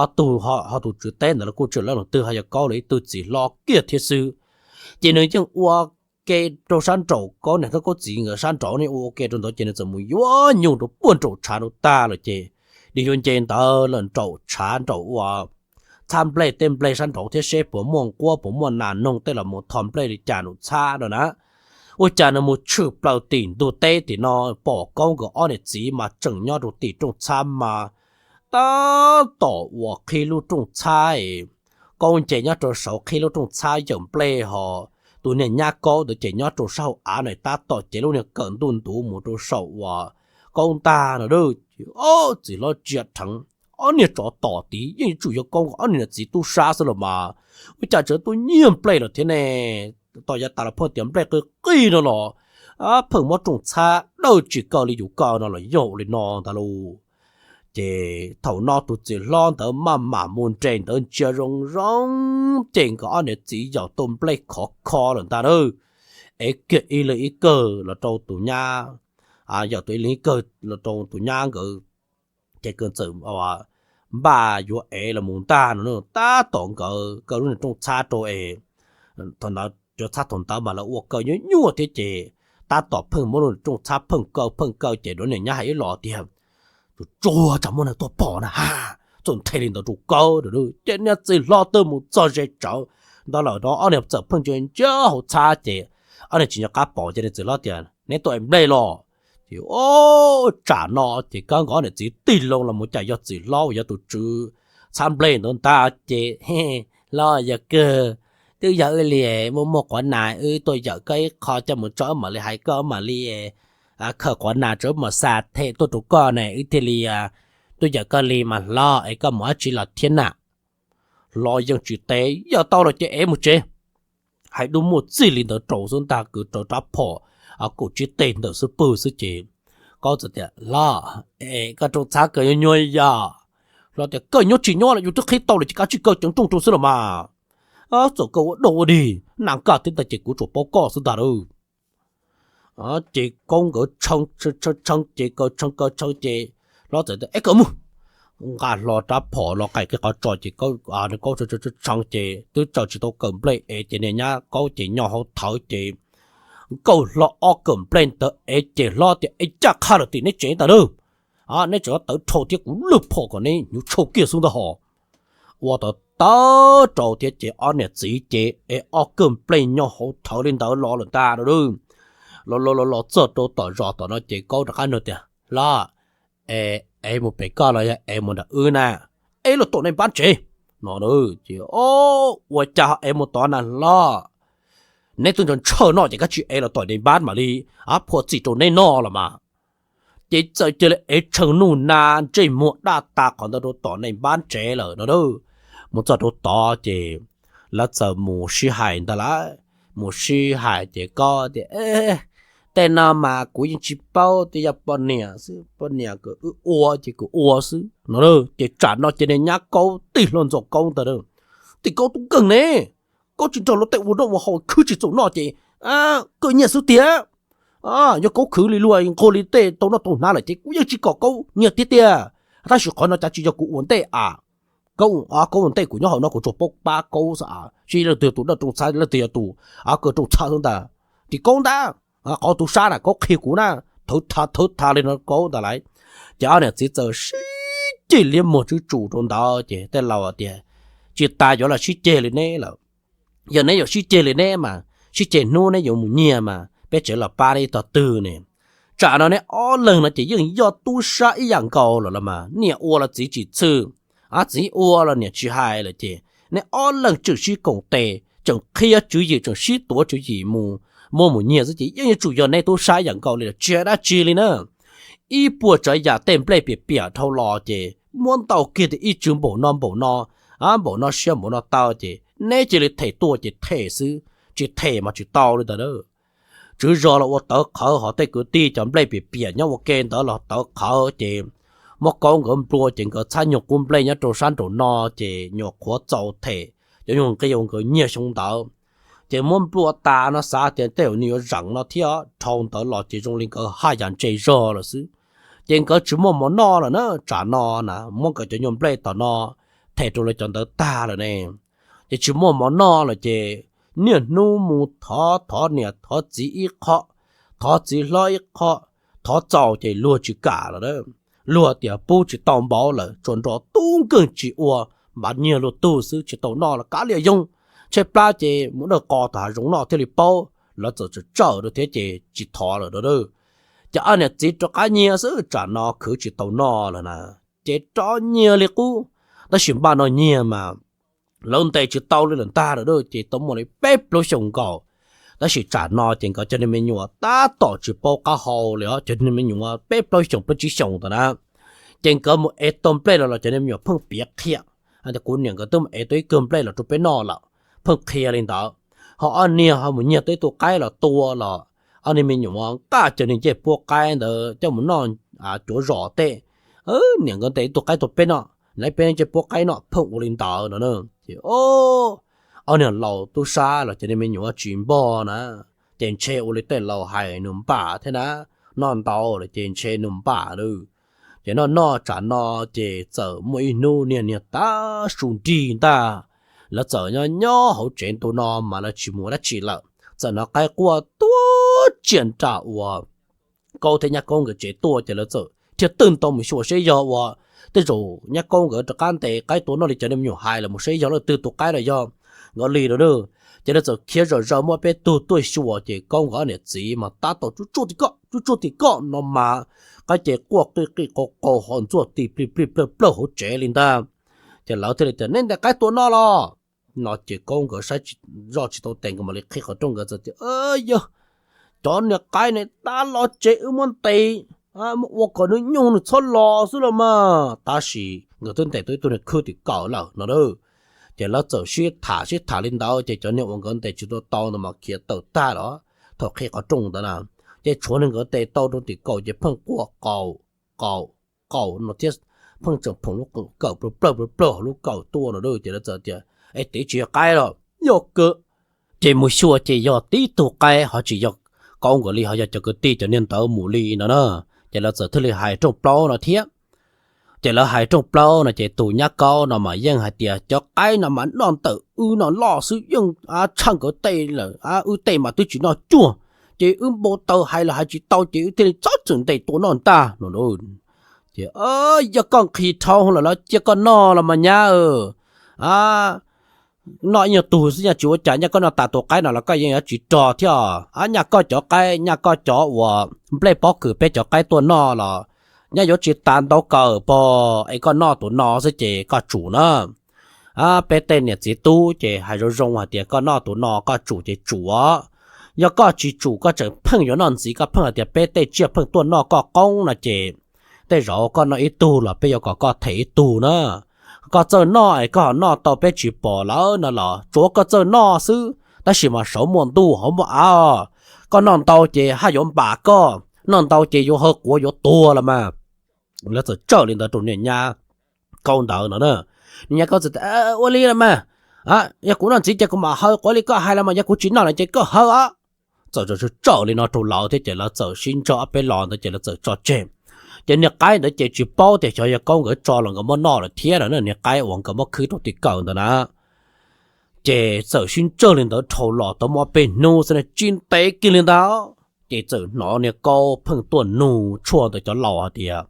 Ob tug ho tus tswv teb ntawd los kuj tsis yog leej twg, ho yog Kaub lawv ib tug txiv hlob kiag thiab xwb. Ces nws yeej ua ke rau sab nraud, Kaub niam thiab Kaub txiv nkawd sab nraud ne, ua ua ke rau ntawd ces nws txawm mus yuav nyuj rau puag nraum tshav rau tag lawm ces nws yuav nce ntawd lawm nraum tshav nraum uas txhab nplej tej nplej sab nraud thiab seb puas muaj nquab puas muaj nas noog tej los mus tho nplej li cas nraum txhab no na. Ua cas nws mus tshwm plaws tim ntug teb tim no pom Kaub nkawd ob niam txiv mas tseem nyob rau tim rooj txhab mas tab tom uas qhib lub rooj txhab. Kaub nce nyob rau saud qhib lub rooj txhab yaum nplej ho tus niag nyab Kaub ntawd ces nyob rau sab hauv av no tab tom cev lub niag kawm ntuj ntuv mus rau saum uas Kaub ntag no. Txiv hlob ntsia dheev, ob niag tsov tom tid yeej yuav tsum yog Kaub nkawd ob niag niam txiv tub sab xwb los mas, ua cas tseem tuaj nyiag nplej lawm thiab ne? Tom yav tas los pheej tias nplej qig qig no los pheej muab rooj txhab dawj tsis kaw li yus kaw no los yog ua li no ntag lauj. Ces thaum no tus txiv hlob ntawd maj mam mus nres ntawd ntsia zoo zoo, ces nkawd ob niam txiv yaum tau nplej khov kho lawm ntag lauj. Ev kiag ib leeg ib kawm los rau tus nyab, yaum tau ib leeg ib kawm los rau tus nyab nkawd, ces nkawd txawm npaj yuav ev los mus ntag no. Tab tom nkawd kaw lub niag rooj txhab rau es, thaum ntawd cov txhab thaum ntawd mas lawv ua kaw nyuaj nyuaj thiab ces tab tom pheej muab lub niag rooj txhab pheej kaw pheej kaw ces dua niag nyab hais ib los tiag, tus tsuag tsuag muab neeg tuaj pom na ha, txawm nthe li ntawd rau Kaub. Ces niag txiv hlob twb mus txog ze tsawv ntawd lawm no, ob niag txawm pheej ntsia ntsia hauv txhab ces ob niag tsis nco qab pom ces niag txiv hlob tias, Neb tuaj ev nplej los? Ces tsam no ces Kaub nkawd ob niam txiv tig loo los mus cas yog txiv hlob uas yog tus tswv txhab nplej ntawd ntag ces, Hlob, yog kawg, twb yog wb li, muaj muaj quav nas wb tuaj yawm koj ib qho coj mus tso wb mam li hais koj, wb mam li khaws quav nas rau wb mam xa them tuaj rau koj ne, wb thiaj li tuaj yawm koj li mas hlob, es koj mus dab tsi los thiab na? Hlob yeej tsis teb, Yog tau los ces ev mus tsev. Hais dub muaj txij li ntawd rau xwb ntag, kwv rau rab phom kaum tsib teg ntawm xub pwg xwb ces Kaub txawm tias, Hlob, es koj rooj txhab kaw nyuaj nyuaj yog? Hlob tias, Kaw nyuaj tsis nyuaj los yus twb qhib tau lawm ces kav tsij kaw ceev rooj rau xwb los mas. Txawm kaw ua dog ua dig nas kaj thiab ntag ces kuv tsuas paub koj xwb ntag lauj. Ces Kaub nkawd tshee tshee ces kaw tshee kaw tshee ces hlob txawm tias, Ev kaw mus. Nqa hlo rab phom los qaim kiag qhov tso ces Kaub tshee ces twb tsaws tsis tau kawm nplej ev ces niag nyab Kaub ces nyo hauv thawv ces nkaug hlo ob kawm nplej ntawd ev ces hlob tias, Ev caj qha lawm tim neb tsev ntag lauj. Neb tseem tawv dhau thiab kuv lwj phom kom neb hnyuv tshau kiag xwb ntag hos. Ua tau tawv rau thiab ces ob niam txiv ces ev ob kawm nplej nyo hauv thawv li ntawd los lawm ntag lauj. Los los los los txog rau tom zos tom no ces Kaub rov qab nug tias, Hlob, es ev mus pem koj los yog ev mus nram wb na? Ev los tom nej npab tsev no. Ces, Ua cas ho ev mus tod na hlob? Neb twb ntshaw noj ces koj tsis ev los tom nej npab mam li phua txim rau neb noj los mas. Ces txawm cia li ev tshee nuj nab ntsej muag daj tas qhov ntawd rau tom nej npab tsev lawm no. Mus txog rau tod ces lawv txawm mus sib hais ntag lauj. Mus sib hais ces Kaub tias, Tej no mas kuv yeej tsis paub, twb yog poj niam xwb, poj niam kom wb ua ces kuv ua xwb no. Ces tsam no ces niag nyab Kaub tig hlo ntxo Kaub ntag, Tim Kaub tub nkeeg ne, Kaub tsis nrog luag tej ua noj ua haus khwv tsis txaus noj ces kawm nyiaj xwb tiag. Yog Kaub khwv li luag nquag li tej tau noj tau hnav lawm ces kuv yeej tsis kom Kaub nyiaj tiag tiag. Tab sis qhov no cas tsis yog kuv ua ntej a? Kaub, Kaub ua ntej kuv nyob hauv no kuv tsuas paub pab Kaub xwb a, tsis leej twg yog tus dawj rooj txhab, leej twg yog tus kaw rooj txhab xwb ntag. Tim Kaub ntag, qhov tub sab na Kaub qhia kuv na, thawv tha thawv tha li no Kaub ntag lauj. Ces ob niam txiv txawm sib ceg liab muag tswb tsum rau ntawd ces tej laus tias, Tsis tas yuav los sib ceg li neb lawm. Yog neb yuav sib ceg li neb mas sib ceg hnub neb yuav mus nyiag mas peb tsev los pab neb ib tog twg ne? Tsam no neb ob leeg no ces yeej yog tub sab ib yam nkaus lawm los mas, niam ua los txiv tsis txhwj, txiv ua los niam tsis hais lawm ces neb ob leeg tseem sib koom tes, tseem qhia tswv yim, tseem sib tuav tswv yim mus, muab mus nyiag xwb ces yeej yuav tsum yog neb tub sab ib yam nkaus li lawm, tsis hais dab tsi li na. Ib puas tsav yam tej nplej piam piam dhau los ces muab ntau kiag tias ib tswv npaum no npaum no, npaum no siab npaum no tau ces neb cia li them tuaj ces them xwb, tsis them mas tsis tau li ntawd. Tswv zos los ua tawv qhawv, ho tej kwv tij cov nplej piam piam nyob ua ke ntawd los tawv qhawv ces muab Kaub nkawd nplua ces nkawd txhab nyuag qub nplej nyob rau sab nraum no ces nyuam qhuav txaus them cov nyuag nqi uas nkawd nyiag xyoo ntawd. Ces muab nplua tas no xav tias tej zaum nws yuav zeem no thiab, dhau ntawd los ces zoo li nkawd haj yam ntse zog lawm xwb. Ces nkawd tsis muaj mov noj lawm na, tsam no na muab nkawd cov nyuag nplej tom no them rau lawv cov ntawd tag lawm ne. Ces tsis muaj mov noj lawm ces niaj hnub mus thov thov niam thov txiv ib qho, thov txiv hlob ib qho, thov txaus ces luag tsis kam lawm. Luag tias pub tsis tau npaum lawm, tsuas nrog tub nkeeg tsis ua, npav nyiag luag tug xwb tsis tau noj los kav liam yoog, tshaib plab ces mus dawj qos tom hav zoov noj thiaj li paub. Lawv txawm tsawm tsawm rau thiab ces tsis thov lawm. Ces ob niam txiv rov qab nyiag xwb, tsam no khwv tsis tau noj lawm na. Ces rov nyiag li qub, tab sis npaj no nyiag mas lawv ntes tsis tau li lawm ntag lawm, ces tau muaj li peb plaub xyoos nkaus. Tab sis tsam no ces nkawd cov niag me nyuam tab tom tsis paub qab hau li os, cov niag me nyuam peb plaub xyoos plaub tsib xyoos ntawd na. Ces nkawd mus ev tau nplej los los cov niag me nyuam pheej piav qhia tias kuv niam nkawd twb mus ev tau ib kawm nplej los rau peb noj lawm, pheej qhia li ntawd. Ho ob niag ho mus nyiag tau ib tug qaib los tua los, ob niag me nyuam nqa cov niag ncej puab qaib ntawd coj mus noj cuav zos tej, Niam nkawd ntes ib tug qaib tuaj peb noj, nqa peb noj ntses puab qaib noj, pheej ua li ntawd no na. Ces ob niag laus tub sab los cov niag me nyuam tsis npog na, ces ntshe ua li tej laus hais nws npam thiab na, noj ntau lawm ces ntshe nws npam lawm. Ces noj noj tsam no ces txawm muaj ib hnub niag niag tav su nrig ntag, lawv txawm nyob nyob hauv tsev ntu no mas lawv tsis mus dab tsi lawm, txawm hnov qaib quaj tuaj tsiaj nram uas Kaub thiab Nyab Kaub nkawd tsev tuaj ces lawv txawm thiaj twb tau mus xyuas seb yog uas tej zaum Nyab Kaub nkawd rov qab ntes qaib tua noj li cov niag me nyuam hais los mus seb yog leej twg tua qaib los yog nkawd li no na. Ces lawv txawm khiav zom zaws muaj peb tug tuaj xyuas ces Kaub nkawd niam txiv mas tab tom tsuj tsuj tim koj tsuj tsuj tim koj no mas qaib ces quaj qij qij qau qau hos ntxuaj ti plig plig plawg plawg hauv tsev li ntag. Ces lawv thiaj li tias, neb ntes qaib tua noj los? No ces Kaub nkawd saib zoj tsis tau tes nkawd mam li qhib qhov rooj nkawd txawm tias, yog cov niag qaib ne tab los tsev wb muab ntes, muab ua kom nws nyuj nws txhob los xwb los mas, tab sis nkawd twb ntes tau ib tug niag khwb tim kawm lawm no na. Ces lawv txawm sib tham sib tham li ntawd ces cov niag uas nkawd ntes tsis tau tau ntawd mas khiav tawm tag lawm thaum qhib qhov rooj ntawd na. Ces tshuav niag nkawd ntes tau rau tim kawm ces pheej quaj qaus qaus qaus no thiab, pheej tseem phoom lub kawm plawg plawg plawg hauv lub kawm tuaj no na. Ces lawv txawm tias, es twb tsis yog qaib los yog kawg? Ces mus xyuas ces yog tib tug qaib ho tsis yog Kaub nkawd li, ho yog cov kwv tij cov niag ntawd mus li no na. Ces lawv txawm thiaj li hais rooj plaub no thiab. Ces lawv hais rooj plaub no ces tus Nyab Kaub no mas yeej hais tias cov qaib no mas noj ntawm wb no loj xwb, yeej tshaj nkawd tej lawm, wb tej mas twb tsis noj cuag, ces wb npau taws hais los hais tsis tau ces wb thiaj li txhob txwm ntes tua noj ntag no. Ces yog koj nqhis dhau lawm los cia koj noj los mas nyab, noj ib nyuag tug xwb nyaj tsis ua cas, nyaj koj noj tas tus qaib no los koj yeej yuav tsis rog thiab. Nyaj koj cov qaib, nyaj koj cov uas nplej pob kws peb cov qaib tuaj noj los nyaj yuav tsis tas ntau kawm pog, es koj noj tus no xwb ces koj tsum na. Peb tej niam txiv tub ces hais zoo zoo hais tias koj noj tus no koj tsum ces tsum os. Yog koj tsis tsum koj tseem pheej yuav noj ntxiv, koj pheej hais tias peb tej tsiaj pheej tuaj noj koj qoob no ces tej zaum koj noj ib tug los peb yuav kom koj them ib tug na. Koj txawj noj es koj ho noj tau peb tsis pom lawm no los tsuav koj txawj noj xwb, tab sis mas saum muaj ntuj hauv muaj av, koj noj ntau ces haj yuav npam koj, noj ntau ces yuav haw quav yuav tuag los mas. Lawv txawm tsawm li ntawd rau niag nyab Kaub ntawd no na. Niag nyab Kaub txawm tias, ua li los mas, yog kuv noj ntxiv ces kuv mam haw quav li koj hais los mas, yog kuv tsis noj lawm ces koj haw os. Txawm tsawm li no rau lawv thiab ces lawv txawm sib ntsog ob peb los ntawd ces lawv txawm tso tseg. Ces niag qaib ntawd ces tsis paub tias xyov yog Kaub nkawd tso los nkawd muab noj lawm thiab no na, niag qaib uas nkawd muab khwb rau tim kawm ntawd na. Ces txawm sib ntsawj li ntawd dhau los tau muaj ob peb hnub xwb na, tsis ntev kiag li ntawd ces txawm hnov niag Kaub pheej tuaj nug tshuaj ntawd cov laus hais tias,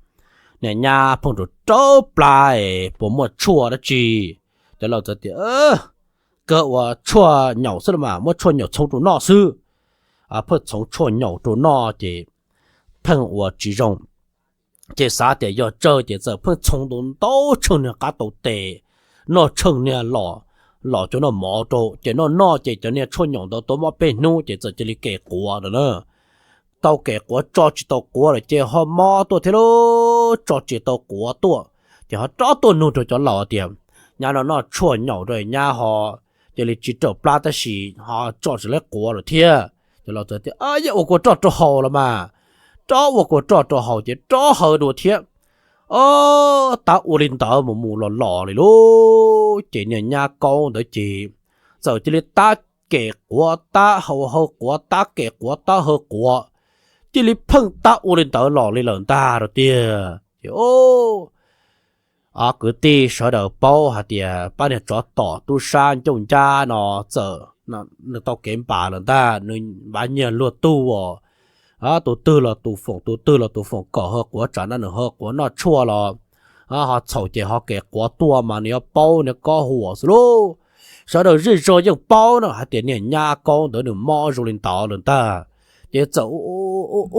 niag nyab pheej rau rau plab es puas muaj tshuaj dab tsi? Cov laus txawm tias, kawg ua tshuaj nyaum xwb los mas, muab tshuaj nyaum txhoov rau noj xwb. Pheej txhoov tshuaj nyaum rau noj ces pheej ua tsis zoo. Ces xav tias yog tsawg ces txawm pheej txhoov ntau ntau tsheej niag qab tau tes, noj tsheej niag los, los cov noj mov rau ces noj noj ces cov niag tshuaj nyaum ntawd tau muaj peb hnub ces txawm cia li kem quav lawm na. Tau kem quav tso tsis tau quav lawm ces ho mob tuaj thiab lauj, tso tsis tau quav tuaj. Ces ho rov tuaj nug rau cov laus tias, nyab no noj tshuaj nyaum rau nyab ho cia li tsis raws plab tab sis ho tso tsis tau quav lawm thiab. Cov laus txawm tias, yog ua kua roj rau haus los mas. Rov ua kua roj rau haus ces rov haw dua thiab. Tab ua li ntawd mus mus los los li lauj, ces niag nyab Kaub ntawd ces txawm cia li tab kem quav tab haw, haw quav tab kem quav tab haw quav, cia li pheej tab ua li ntawd los li lawm ntag rau tiag. Ces kwv tij sawv daws paub hais tias pab niag tsov tom tub sab ncauj ncab no txawm nws tau kev npam lawm ntag, nws npav nyiag luag tug os. Tus twg los tus foom, tus twg los tus foom kom haw quav, tsam no nws haw quav noj tshuaj los ho txhaum ces ho kem quav tuaj mas nws yuav paub niag kob huam xwb lauj. Sawv daws zej zog yeej paub na hais tias niag nyab Kaub ntawd nws mob zoo li ntawd lawm ntag. Ces txawm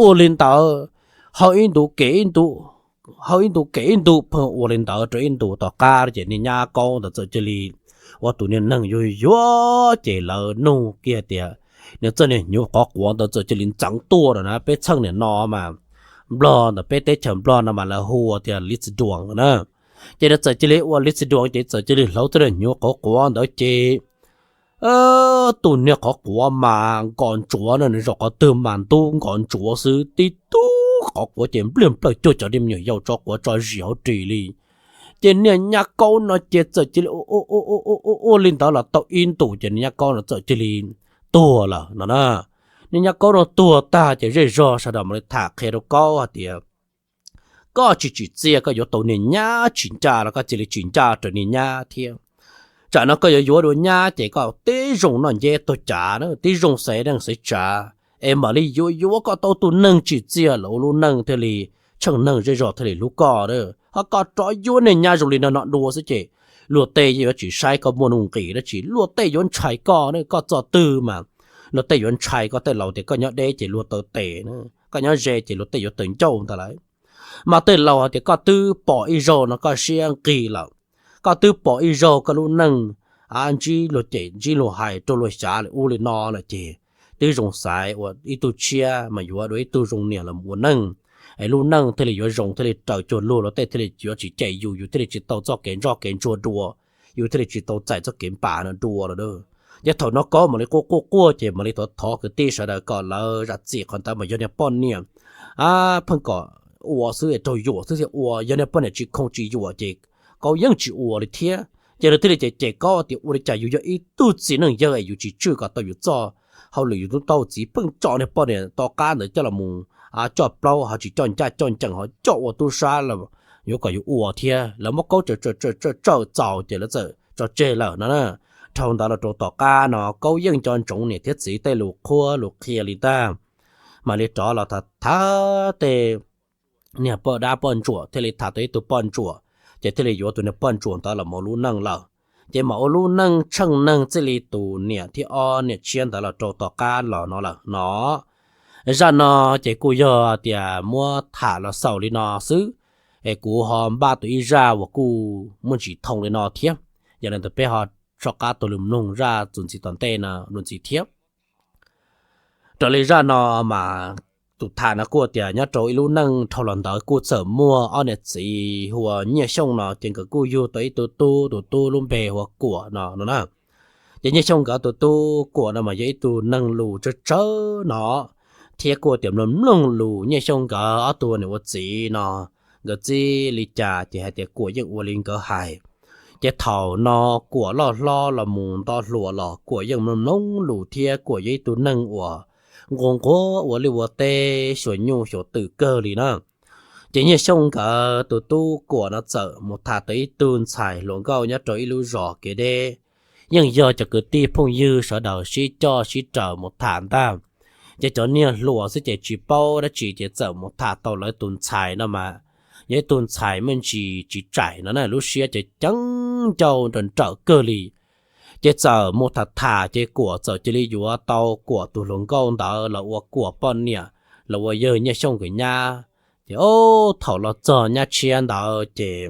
ua li ntawd, haw ib ntu kem ib ntu, haw ib ntu kem ib ntu, pheej ua li ntawd rau ib ntu tom qab ces niag nyab Kaub ntawd txawm cia li ua tus niag neeg yuag yuag ces lawv nug kiag tias nws txoj niag hnyuv qhuav quav ntawd txawm cia li ntxeev tuaj lawm na. Peb txheej niam no mas, Nplog ntawm peb teb chaws Nplog no mas lawv hu tias li txiv duas na. Ces nws txawm cia li ua li txiv duas ces txawm cia li hlawv txoj niag hnyuv qhuav quav ntawd ces tus niag qhuav quav mas nkos ntsuav na, nws zaum qhov twg mas ntub nkos ntsuav xwb, tib tug qov quav ces npliag nplawg cuag cov me nyuam yaus tso quav tso zis hauv ris li. Ces niag nyab kaub no ces txawm cia li ua ua ua li ntawd los tau ib ntus ces niag nyab kaub no txawm cia li tuag lawm no na. Niag nyab kaub no tuag tag ces zej zog sawv daws mam li tham qhia rau kaub hais tias koj tsis tsim txiaj koj yuav tau niag nyab tsis ncaj los koj cia li tsis ncaj raws niag nyab thiab. Tsam no koj yuav yuav dua nyab ces koj tib zoo noj nceb taug cav na, tib zoo xaiv neej xaiv tsav, es mam li yuav yuav koj tau tus neeg tsim txiaj los ua lub neej thiaj li tsheej neeg zej zog thiaj li hlub koj na. Ho koj rov yuav niag nyab zoo li no no dua xwb ces luag tej yuav tsis saib koj muaj nuj nqis dab tsi, luag tej yuav ntshai koj na, koj txoj twg mas luag tej yuav ntshai koj, tej laus tias koj nyob deb ces luag taw tes na, koj nyob ze ces luag tej yuav taw ncauj ntag lawm. Mas tej laus hais tias koj twb pom ib zaug no koj siab nqig lawm, koj twb pom ib zaug koj lub neej a ntsib luag cem ntsib luag hais raug luag xyav li ub li no lawm ces twb zoo xaiv ua ib tug tshiab mas yuav dua ib tug zoo niam los ua neej, es lub neej thiaj li yuav zoo thiaj li raws cuag luag, luag tej thiaj li yuav tsis cem yus, yus thiaj li tsis tau txoj kev ntsoj kev ntsuag dua, yus thiaj li tsis tau txais txoj kev npas no dua lawm. Ces thaum no kaub mam li quaj quaj quaj ces mam li thov thov kwv tij sawv daws kom lawv zam txim qhov ntawd mas yog niag poj niam pheej kom ua xwb es raug yuam xwb thiaj ua, yog niag poj niam tsis khoo tsis yuam ces kaub yeej tsis ua li thiab. Ces lawv thiaj li cem cem kaub tias ua li cas yus yog ib tug txiv neej yawg es yus tsis tswj kom tau yus txoj hauj lwm, yus tub tau txiv pheej tso niag poj niam tom qab ntawd coj los mus coj plaub ho tsis coj ncaj coj ncees ho coj ua tub sab los yuav kom yus ua thiab. Lawv muab kaub tsawm tsawm txaus ces lawv txawm tso tseg lawm no na. Dhau ntawd los rau tom qab no kaub yeej nco ntsoov niam thiab txiv tej lus qhuab lus qhia li ntag, mam li rov los tham tham tej niag poj dab poj ntsuam, thiaj li tham tau ib tug poj ntsuam, ces thiaj li yuav tus niag poj ntsuam ntawd los mus ua lub neej lawm. Ces mam ua lub neej tsheej neeg txij li tus niam thib ob niam tshiab ntawd los rau tom qab los no lawm no. Zaj no ces kuj yog tias muab tham los xaus li no xwb, es kuv ho npaj tau ib zaj uas kuj muaj ntsis thoo li no thiab. Yog li ntawd peb ho soj qab taug lw mloog zaj txuas ntxiv tom ntej no dua ntxiv thiab. Raws li zaj no mas tus tham no kuj tias nyob rau ib lub neej dhau los ntawd kuj txawm muaj ob niam txiv hu ua Nyiaj Xyooj no ces nkawd kuj yug tau ib tug tub, tus tub lub npe hu ua Kuam no no na. Ces Nyiaj Xyooj nkawd tus tub Kuam no mas yog ib tug neeg lus tsawg tsawg no, thiab kuj tias mloog mloog lus Nyiaj Xyooj nkawd ob tug niam ua txiv no, nkawd txib li cas ces hais tias Kuam yeej ua li nkawd hais. Ces thaum no Kuam loj hlob los mus nto hluas los Kuam yeej mloog mloog lus thiab Kuam yog ib tug neeg uas nquag nquag ua liaj ua teb xyuas nyuj xyuas twm kawg li na. Ces Nyiaj Xyooj nkawd tus tub Kuam no txawm mus tham tau ib tug ntxhais hluas nkauj nyob rau ib lub zos kev deb, yeej yog cov kwv tij phooj ywg sawv daws sib coj sib raws mus tham ntag. Ces cov niag hluas xwb ces tsis paub dab tsi ces txawm mus tham tau lawv tus ntxhais no mas yog ib tug ntxhais me ntsis tsis tsaim no na, lub siab ces ceev ncauj nrawm nrawm kawg li. Ces txawm mus tham tham ces Kuam txawm cia li yuav tau Kuam tus hluas nkauj ntawd los ua Kuam poj niam, los ua yawg Nyiaj Xyooj nkawd nyab. Ces o, thaum los txog nyab tshiab ntawd ces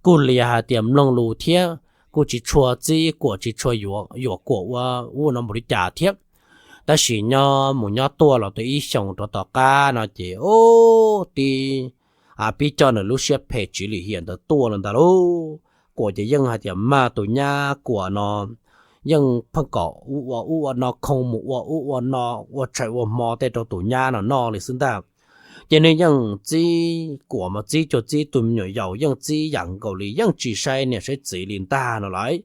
kuj lias hais tias mloog lus thiab kuj tsis tshua txib Kuam tsis tshua yuam Kuam ua ub no npaum li cas thiab. Tab sis nyob mus nyob tuaj los tau ib xyoos rau tom qab no ces o, tib pib coj nws lub siab phem tsiv lim hiam ntawd tuaj lawm ntag lauj. Kuam ces yeej hais tias mag tus nyab Kuam no yeej pheej kom ua ub ua no, khoo mus ua ub ua no, ua tshais ua hmo tej rau tus nyab no noj li xwb ntag. Ces nws yeej txib Kuam mas txib cuag txib tus me nyuam yaus, yeej txib yam nkaus li yeej tsis saib niam saib txiv li ntag no lauj.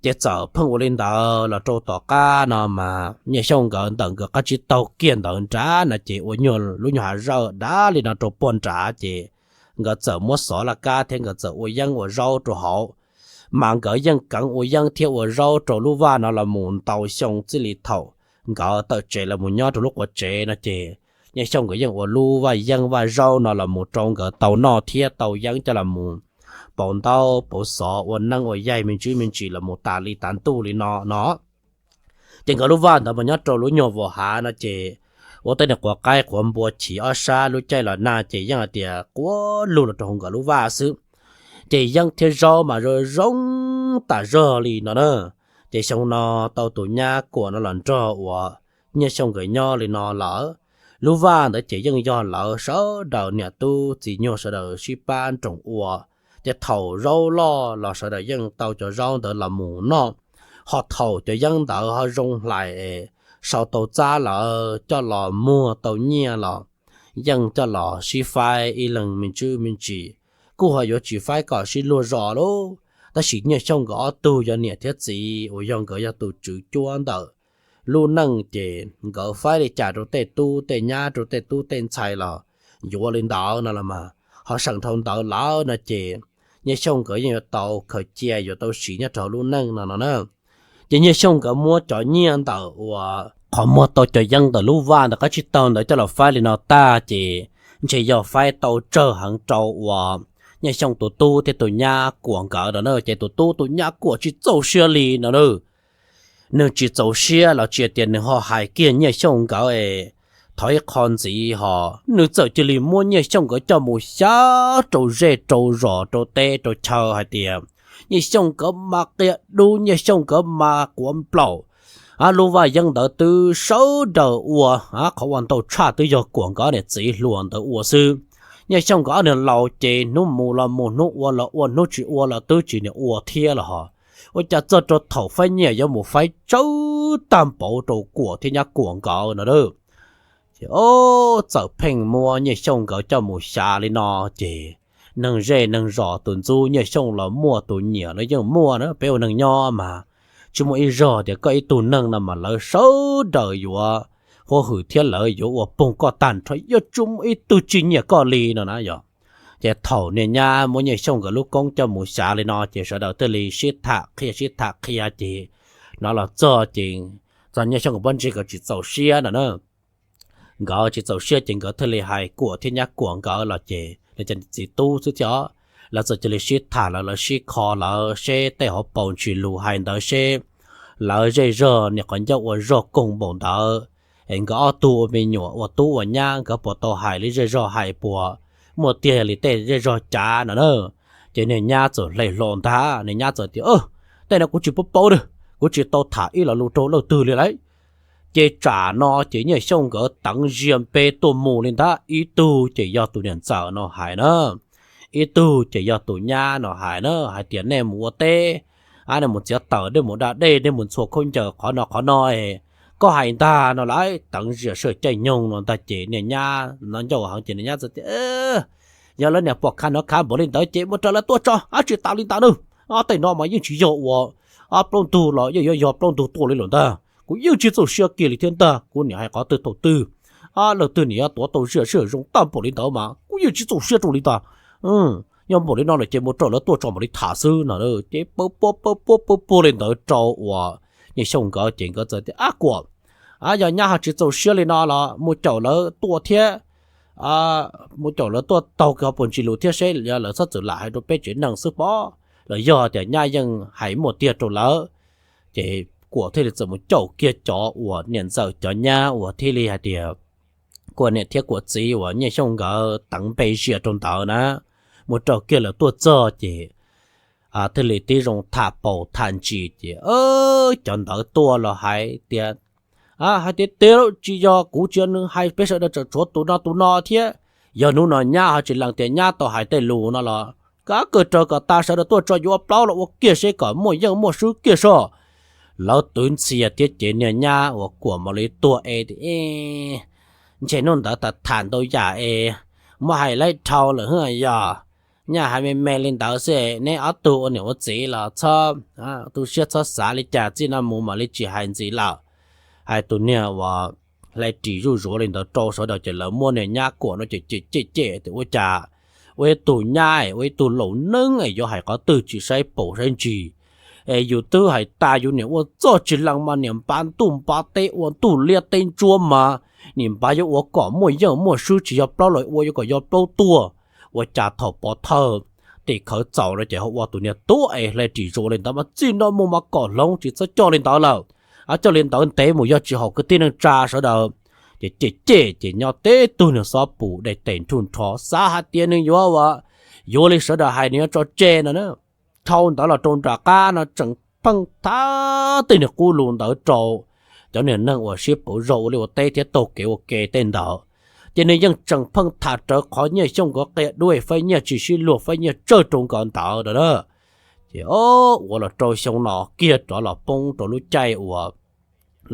Ces txawm pheej ua li ntawd los rau tom qab no mas Nyiaj Xyooj nkawd ntawm nkawd qab tsib taug kiag ntawd nrad no ces ua nyuag lub nyuag hav zawj dav li no rau puag nrad ces nkawd txawm muab xov laj kab thiab nkawd txawm ua yeeb ua zaub rau hauv. Mas nkawd yeej keev ua yeeb thiab ua zaub rau lub vaj no los mus ntau xyoo txij li thaum nkawd tawm tsev los mus nyob rau lub quav tsev no ces Nyiaj Xyooj nkawd yeej ua lub vaj yeeb vaj zaub no los mus rau nkawd tau noj thiab tau yeeb coj los mus pauv ntaub pauv xov ua neeb ua yaig me ntsis me ntsis los mus tas li tas ntuj li no no. Ces nkawd lub vaj ntawd mas nyob rau lub nyuag vos hav no ces ua tej niag quav qaib quav npua chiv ob sab lub caij los nag ces yeej hais tias quav lug los rau hauv nkawd lub vaj xwb. Ces yeeb thiab zaub mas zoo zoo tas zog li no na. Ces xyoo no tau tus nyab Kuam no los nrog uas Nyiaj Xyooj nkawd nyob li no lawm. Lub vaj ntawd ces yeej yog lawv sawv daws niam tub txiv nyuag sawv daws sib pab nroos ua. Ces thaum zaub loj los sawv daws yeej tau cov zaub ntawd los mus noj. Ho thaum cov yeeb ntawd ho zoo hlais es sau tau txab lawm coj los muag tau nyiaj los yeej coj los sib faib ib leeg me ntsis me ntsis, kuj ho yuav tsis faib kom sib luag zos lauj. Tab sis Nyiaj Xyooj nkawd ob tug yog niam thiab txiv uas yog nkawd yog tus tswv cuab ntawm lub neej ces nkawd faib li cas rau tej tub tej nyab rau tej tub tej ntxhais los yuav li ntawd no los mas ho seem dhau ntawd lawm no ces Nyiaj Xyooj nkawd yeej yuav tau khaws cia yuav tau siv nyob rau hauv lub neej no no na. Ces Nyiaj Xyooj nkawd muab cov nyiaj ntawm uas qhov muag tau cov yeeb ntawm lub vaj ntawm qab tsib taug ntawd coj los faib li no tag ces ntshe yog faib tau tsawg heev rau uas Nyiaj Xyooj tus tub thiab tus nyab Kuam nkawd no na. Ces tus tub tus nyab Kuam tsis txaus siab li no na. Nws tsis txaus siab los tsis tias nws ho hais kiag Nyiaj Xyooj nkawd es thov ib qho ntxiv ho nws txawm cia li muab Nyiaj Xyooj nkawd coj mus xyav rau zej rau zos rau teb rau chaw hais tias Nyiaj Xyooj nkawd mas qia dub, Nyiaj Xyooj nkawd mas quav nplaum. Lub vaj yeeb ntawd twb sawv daws ua, qhov ua ntau tshaj twb yog Kuam nkawd ob niam txiv hluas ntawd ua xwb. Nyiaj Xyooj nkawd ob niag laus ces hnub mus los mus, hnub ua los ua, hnub tsis ua los twb tsis niam ua thiab los ho. Ua cas txog rau thaum faib nyiaj yuav mus faib tsawv tag npaum rau Kuam thiab nyab Kuam nkawd no a. Ces txawm pheej muab Nyiaj Xyooj nkawd coj mus xyav li no ces neeg zej neeg zos tus ntxub Nyiaj Xyooj los muaj, tus nyiam los yeej muaj na. Peb ua neeg nyob mas tsis muaj ib zaug tias koj ib tug neeg no mas lawv sawv daws yuav huab hwm thiab lawv yuav ua poog koj tag nrho, yeej tsis muaj ib tug tsis nyiam koj li no na yog. Ces thaum niag nyab muab Nyiaj Xyooj nkawd lub koob coj mus xyav li no ces sawv daws thiaj li sib tham qhia sib tham qhia ces hnov los txog ces txog Nyiaj Xyooj nkawd poj ntxoog nkawd tsis txaus siab no na. Nkawd tsis txaus siab ces nkawd thiaj li hais Kuam thiab nyab Kuam nkawd los ces lawv cov txiv tub xwb thiab, lawv txawm cia li sib tham lawv, lawv sib kho lawv seb tej hauv paus ntsis lus hais ntawd seb lawv zej zog niam qhov ncauj ua zog koog npaum ntawd es nkawd ob tug ua me nyuam ua tub ua nyab nkawd puas tau hais li zej zog hais puas muaj tiag li tej zej zog cav no na. Ces niag nyab txawm hle hlo ntag, niag nyab txawm tias, tej no kuv tsis paub paub na, kuv tsis tau tham ib lo lus rau leej twg li lauj. Ces tsam no ces Nyiaj Xyooj nkawd teev zias npe tuaj mus li ntag, ib tug ces yog tus niam ntxawm no hais na, ib tug ces yog tus nyab no hais na, hais tias nej mus ua teb, nej mus txiav taws, nej mus da dej, nej mus ntxhua khaub ncaws qhov no qhov no, koj hais ntag no lauj. Teev zias sawv caij nyoog no ntag ces niag nyab no ncauj heev ces niag nyab txawm tias, yog lawv niam pom khav no khav npaum li ntawd ces mus raws lawv tuaj tso, tsis tas li ntawd na. Tej no mas yeej tsis yog ua plaub ntug los yeej yuav yog plaub ntug tuaj li lawm ntag. Kuv yeej tsis txaus siab kiag li thiab ntag, kuv niam hais qhov twg thaum twg, leej twg niam yuav tuav tau ziaj sij hawm zoo tag npaum li ntawd mas kuv yeej tsis txaus siab rau li ntag. Yog npaum li no lawm ces mus raws lawv tuaj tso mam li tham xwb no. Ces pab puab pab puab pab puab li ntawd rau uas Nyiaj Xyooj nkawd ces nkawd txawm tias, ab Kuam, yog nyab ho tsis txaus siab li no los mus caum lawv tuaj thiab, mus caum lawv tuaj taug kiag hauv paus ntsis lus thiab seb yog lawv txhob txwm lam hais rau peb tsev neeg xwb pob, los yog tias nyab yeej hais muaj tiag rau lawv. Ces Kuam thiaj li txawm mus caum kiag cov uas niam ntxawm cov nyab uas thiaj li hais tias Kuam niam thiab Kuam txiv uas Nyiaj Xyooj nkawd teev npe zias rau ntawd na, mus raws kiag lawv tuaj txog ces thiaj li tib zoo tham paus tham ntsis ces cov ntawd tuaj los hais tias, hais tias tiag tsis yog kuv tsis yog nws hais, peb sawv daws tseem tshuav tus no tus no thiab. Yog hnub no nyab ho tsis lees tias nyab tau hais tej lus no los kab kawg raws kom tas sawv daws tuaj tso yuav plaub los ua kiag seb kom muaj yeej muaj swb kiag soj. Lawv twv ntxhias thiab ces niag nyab uas Kuam mam li tuag es tias, ntshe hnub ntawd tham tham ntau yam es muab hais laib dhau lawm hwb yog. Nyaj hais me me li ntawd xwb, neb ob tug ua niam ua txiv los txhob tu siab txhob xav li cas, txij no mus mam li tsis hais ntxiv lawm. Hais tus niag uas hle ris zuj zus li ntawd rau sawv daws ces lawv muab niag nyab Kuam no ces cem cem cem tias ua cas ua ib tug nyab es ua ib tug laus neeb es yuav hais qhov twg tsis saib paus saib ntsis es yus twb hais tas yus niam ua txoj tsis lees mas niam npav ntuj npav teb ua ntuj liab teb ntsuab mas niam npav yuav ua kom muaj yeej muaj swb, tsis yog plaub los ua yuav kom yog plaub tuaj. Ua cas thaum pov thawj tim khawv txaus no ces ho ua tus niag tuab es hle ris zuj li ntawd mas txij no mus mas kom hloov tsis txhob coj li ntawd lawm. Coj li ntawd ntev mus yog tsis haum kwv tij neej tsa sawv daws. Ces cem cem ces nyob teb tug niag xob pus dej tes nrhuj nrho xav hais tias nws yuav ua, yuav li sawv daws hais nws yuav tso tseg no na. Dhau ntawd los rau nram qab no tseem pheej tham tej niag qub lus ntawd rau cov niag neeg uas sib pauv zog ua liaj ua teb thiab taug kev ua ke tej ntawd. Ces nws yeej tseem pheej tham rawv qhov Nyiaj Xyooj nkawd qia dub, faib nyiaj tsis sib luag, faib nyiaj tsawg rau nkawd ntawd na. Ces ua los rau xyoo no kiag rov los poob rau lub caij uas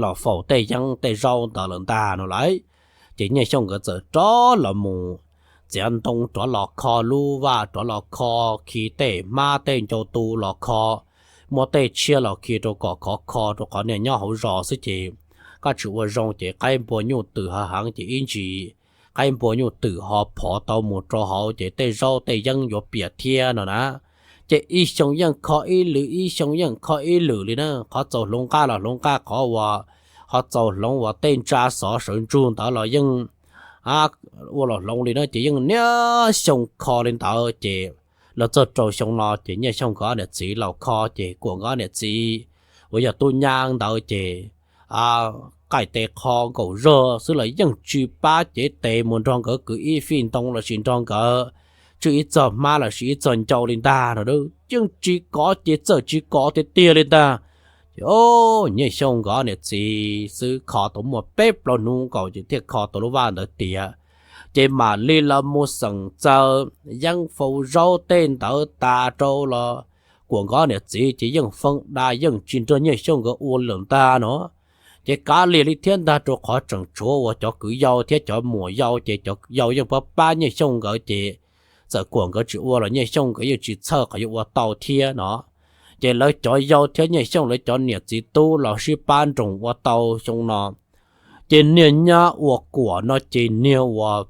los faus tej yeeb tej zaub ntawd lawm ntag no lauj. Ces Nyiaj Xyooj nkawd txawm rov los mus txiav ntoo rov los kho lub vaj, rov los kho, khi tej hmab tej ncau tu los kho, muab tej tshiab los khi rau kom khov kho rau qhov niag nyob hauv zos xwb ces koj tsis ua zoo ces qaib npua nyuj twm hav heev ces ib ntsis qaib npua nyuj twm ho phov tau mus rau hauv ces tej zaub tej yeeb yuav piam thiab no na. Ces ib xyoo yeej kho ib lwm, ib xyoo yeej kho ib lwm li na, qhov txaus hloov nqaj los hloov nqaj, qhov uas ho txaus hloov uas tej ntsa xov sawv ntsug ntawd los yeej ua los hloov li na, ces yeej niaj xyoo kho li ntawd ces los txog rau xyoo no ces Nyiaj Xyooj nkawd niam txiv laus kho ces Kuam nkawd niam txiv uas yog tub nyab ntawd ces qaij tes qho nkaum zog xwb los yeej tsis pab cev tes mus nrog nkawd kwv ib fij ntoo lossis nrog nkawd tswj ib txog hmab lossis ib txog ncau li ntag no, yeej tsis kov ces txawm tsis kov tiag tiag li ntag. Ces o, Nyiaj Xyooj nkawd niam txiv xwb kho tau muaj peb plaub hnub nkaus ces thiaj kho tau lub vaj ntawd tiav. Ces mam li los mus xeem txawv yeeb faus zaub tej ntawd tas rau los Kuam nkawd niam txiv ces yeej feeb da yeej tsis nrog Nyiaj Xyooj nkawd ua lawm ntag no. Ces kav liam li thiab ntag rau qhov tseem tshuav uas cov kwv yau thiab cov muam yau ces cov yau yeej pab pab Nyiaj Xyooj nkawd ces txawm Kuam nkawd tsis ua los Nyiaj Xyooj nkawd yeej tsis txhawj qhov yuav ua tau thiab no. Ces lawv cov yau thiab Nyiaj Xyooj lawv cov niam txiv tub los sib pab nroos ua tau xyoo no. Ces niag nyab uas Kuam no ces niag uas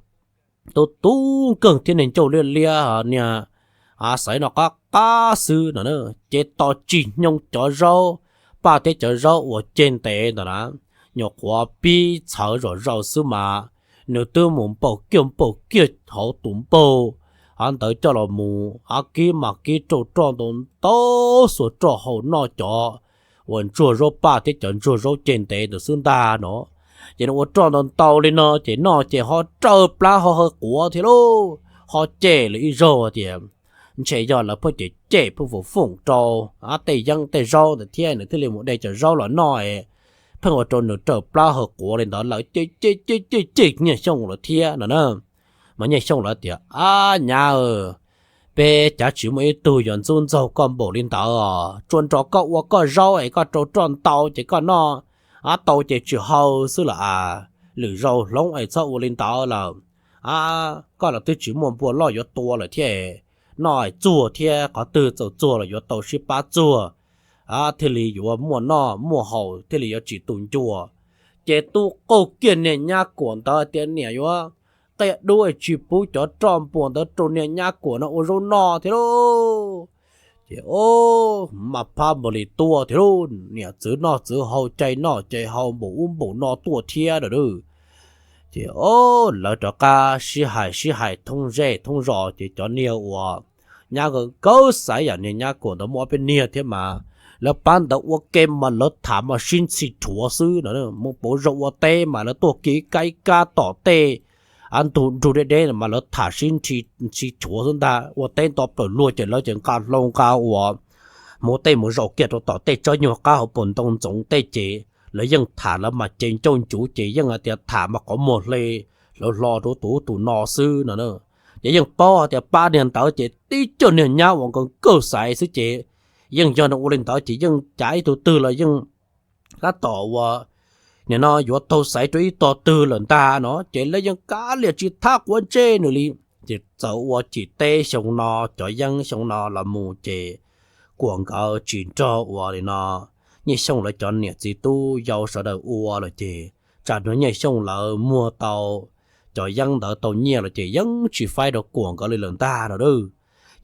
tub tub nkeeg thiab niag ncauj liab liab, niag xaiv no qab qab xwb no. Ces tos tsis hnyoo cov zaub, paj thiab cov zaub uas ceg ntev ntawd na, nyuam qhuav pib txhawv zom zaws xwb mas nws twb mus npaum kiag npaum kiag hauv tus npauj ntawd coj los mus kib mas kib rau roj ntau ntau xuas roj haus noj cov uas ntsuag zaub paj thiab cov ntsuag zaub ceg ntev ntawd xwb ntag no. Ces nws ua roj ntau ntau li no ces noj ces ho raws plab ho haw quav thiab lauj, ho cem lawv ib zaug tias ntshe yog lawv pheej cem cem pheej foom foom rau tej yeeb tej zaub ntawd thiab nws thiaj li mus de cov zaub los noj, pheej ua rau nws raws plab haw quav li ntawd lawm ces cem cem cem cem Nyiaj Xyooj lawv thiab no na. Mas Nyiaj Xyooj lawv tias, Ab nyab, peb cav tsis muaj ib tug yuav ntxub ntxaug koj npaum li ntawd, tsuas nrog koj ua koj zaub es koj rau roj ntau ces koj noj tau ces tsis hau xwb los as, lwm zaus hloov es txhob ua li ntawd lawm. Koj los twb tsis muaj npua loj yuav tua lawm thiab, noj txuag thiab qhov twg txaus txuag los yuav tau sib pab txuag thiaj li yuav muaj noj muaj haus thiaj li yuav tsis tu ncua. Ces tub qaug kiag niag nyab Kuam ntawd tias niam yuav qias dub tsis pub cov roj npua ntawd rau niag nyab Kuam no ua zaub noj thiab lauj. Ces o, mas phab npaum li tuaj thiab lauj, niam txwv noj txwv haus cai noj cai haus npaum ub npaum no tuaj thiab lawm. Ces o, lawv rov qab sib hais sib hais thoob zej thoob zos ces cov niag uas nyab nkawd kawg xaiv yam niag nyab Kuam ntawd muaj ob peb niag thiab mas lawv pab ntawd ua ke mas lawv tham mas sib ntxhi rhuav xwb no. Mus pauv zog ua teb mas lawv tuaj kiv kab ib kab tom tej ntug nrug deb deb mas lawv tham sib ntxhi rhuav xwb ntag, ua teb nto plaws luag ces lawv ces nqa hlau nqa uas hmuv tej mus zaum kiag rau tom tej tsob nyuag qab hauv paus ntoo ntxoov tej ces lawv yeej tham lawv mas ces ncauj ncuv ces yeej hais tias tham mas qhov muag hle hlawv hlo rau tus ub tus no xwb no. Ces yeej paub hais tias pab niag ntawd ces tib co niag nyab uas nkawd kawg xaiv xwb ces yeej yog nws ua li ntawd ces yeej cav ib tug twg los yeej tab tom uas nim no yuav taug xaiv rau ib tog twg lawm ntag no ces lawv yeej kav liam tsis thab quav ntsej nws li. Ces txawm ua cim teb xyoo no cov yeeb xyoo no los mus ces Kuam nkawd tsis nrog ua li no, Nyiaj Xyooj lawv cov niam txiv tub yau sawv daws ua lawm ces tsam no Nyiaj Xyooj lawv muag tau cov yeeb ntawd tau nyiaj lawm ces yeej tsis faib rau Kuam nkawd li lawm ntag no.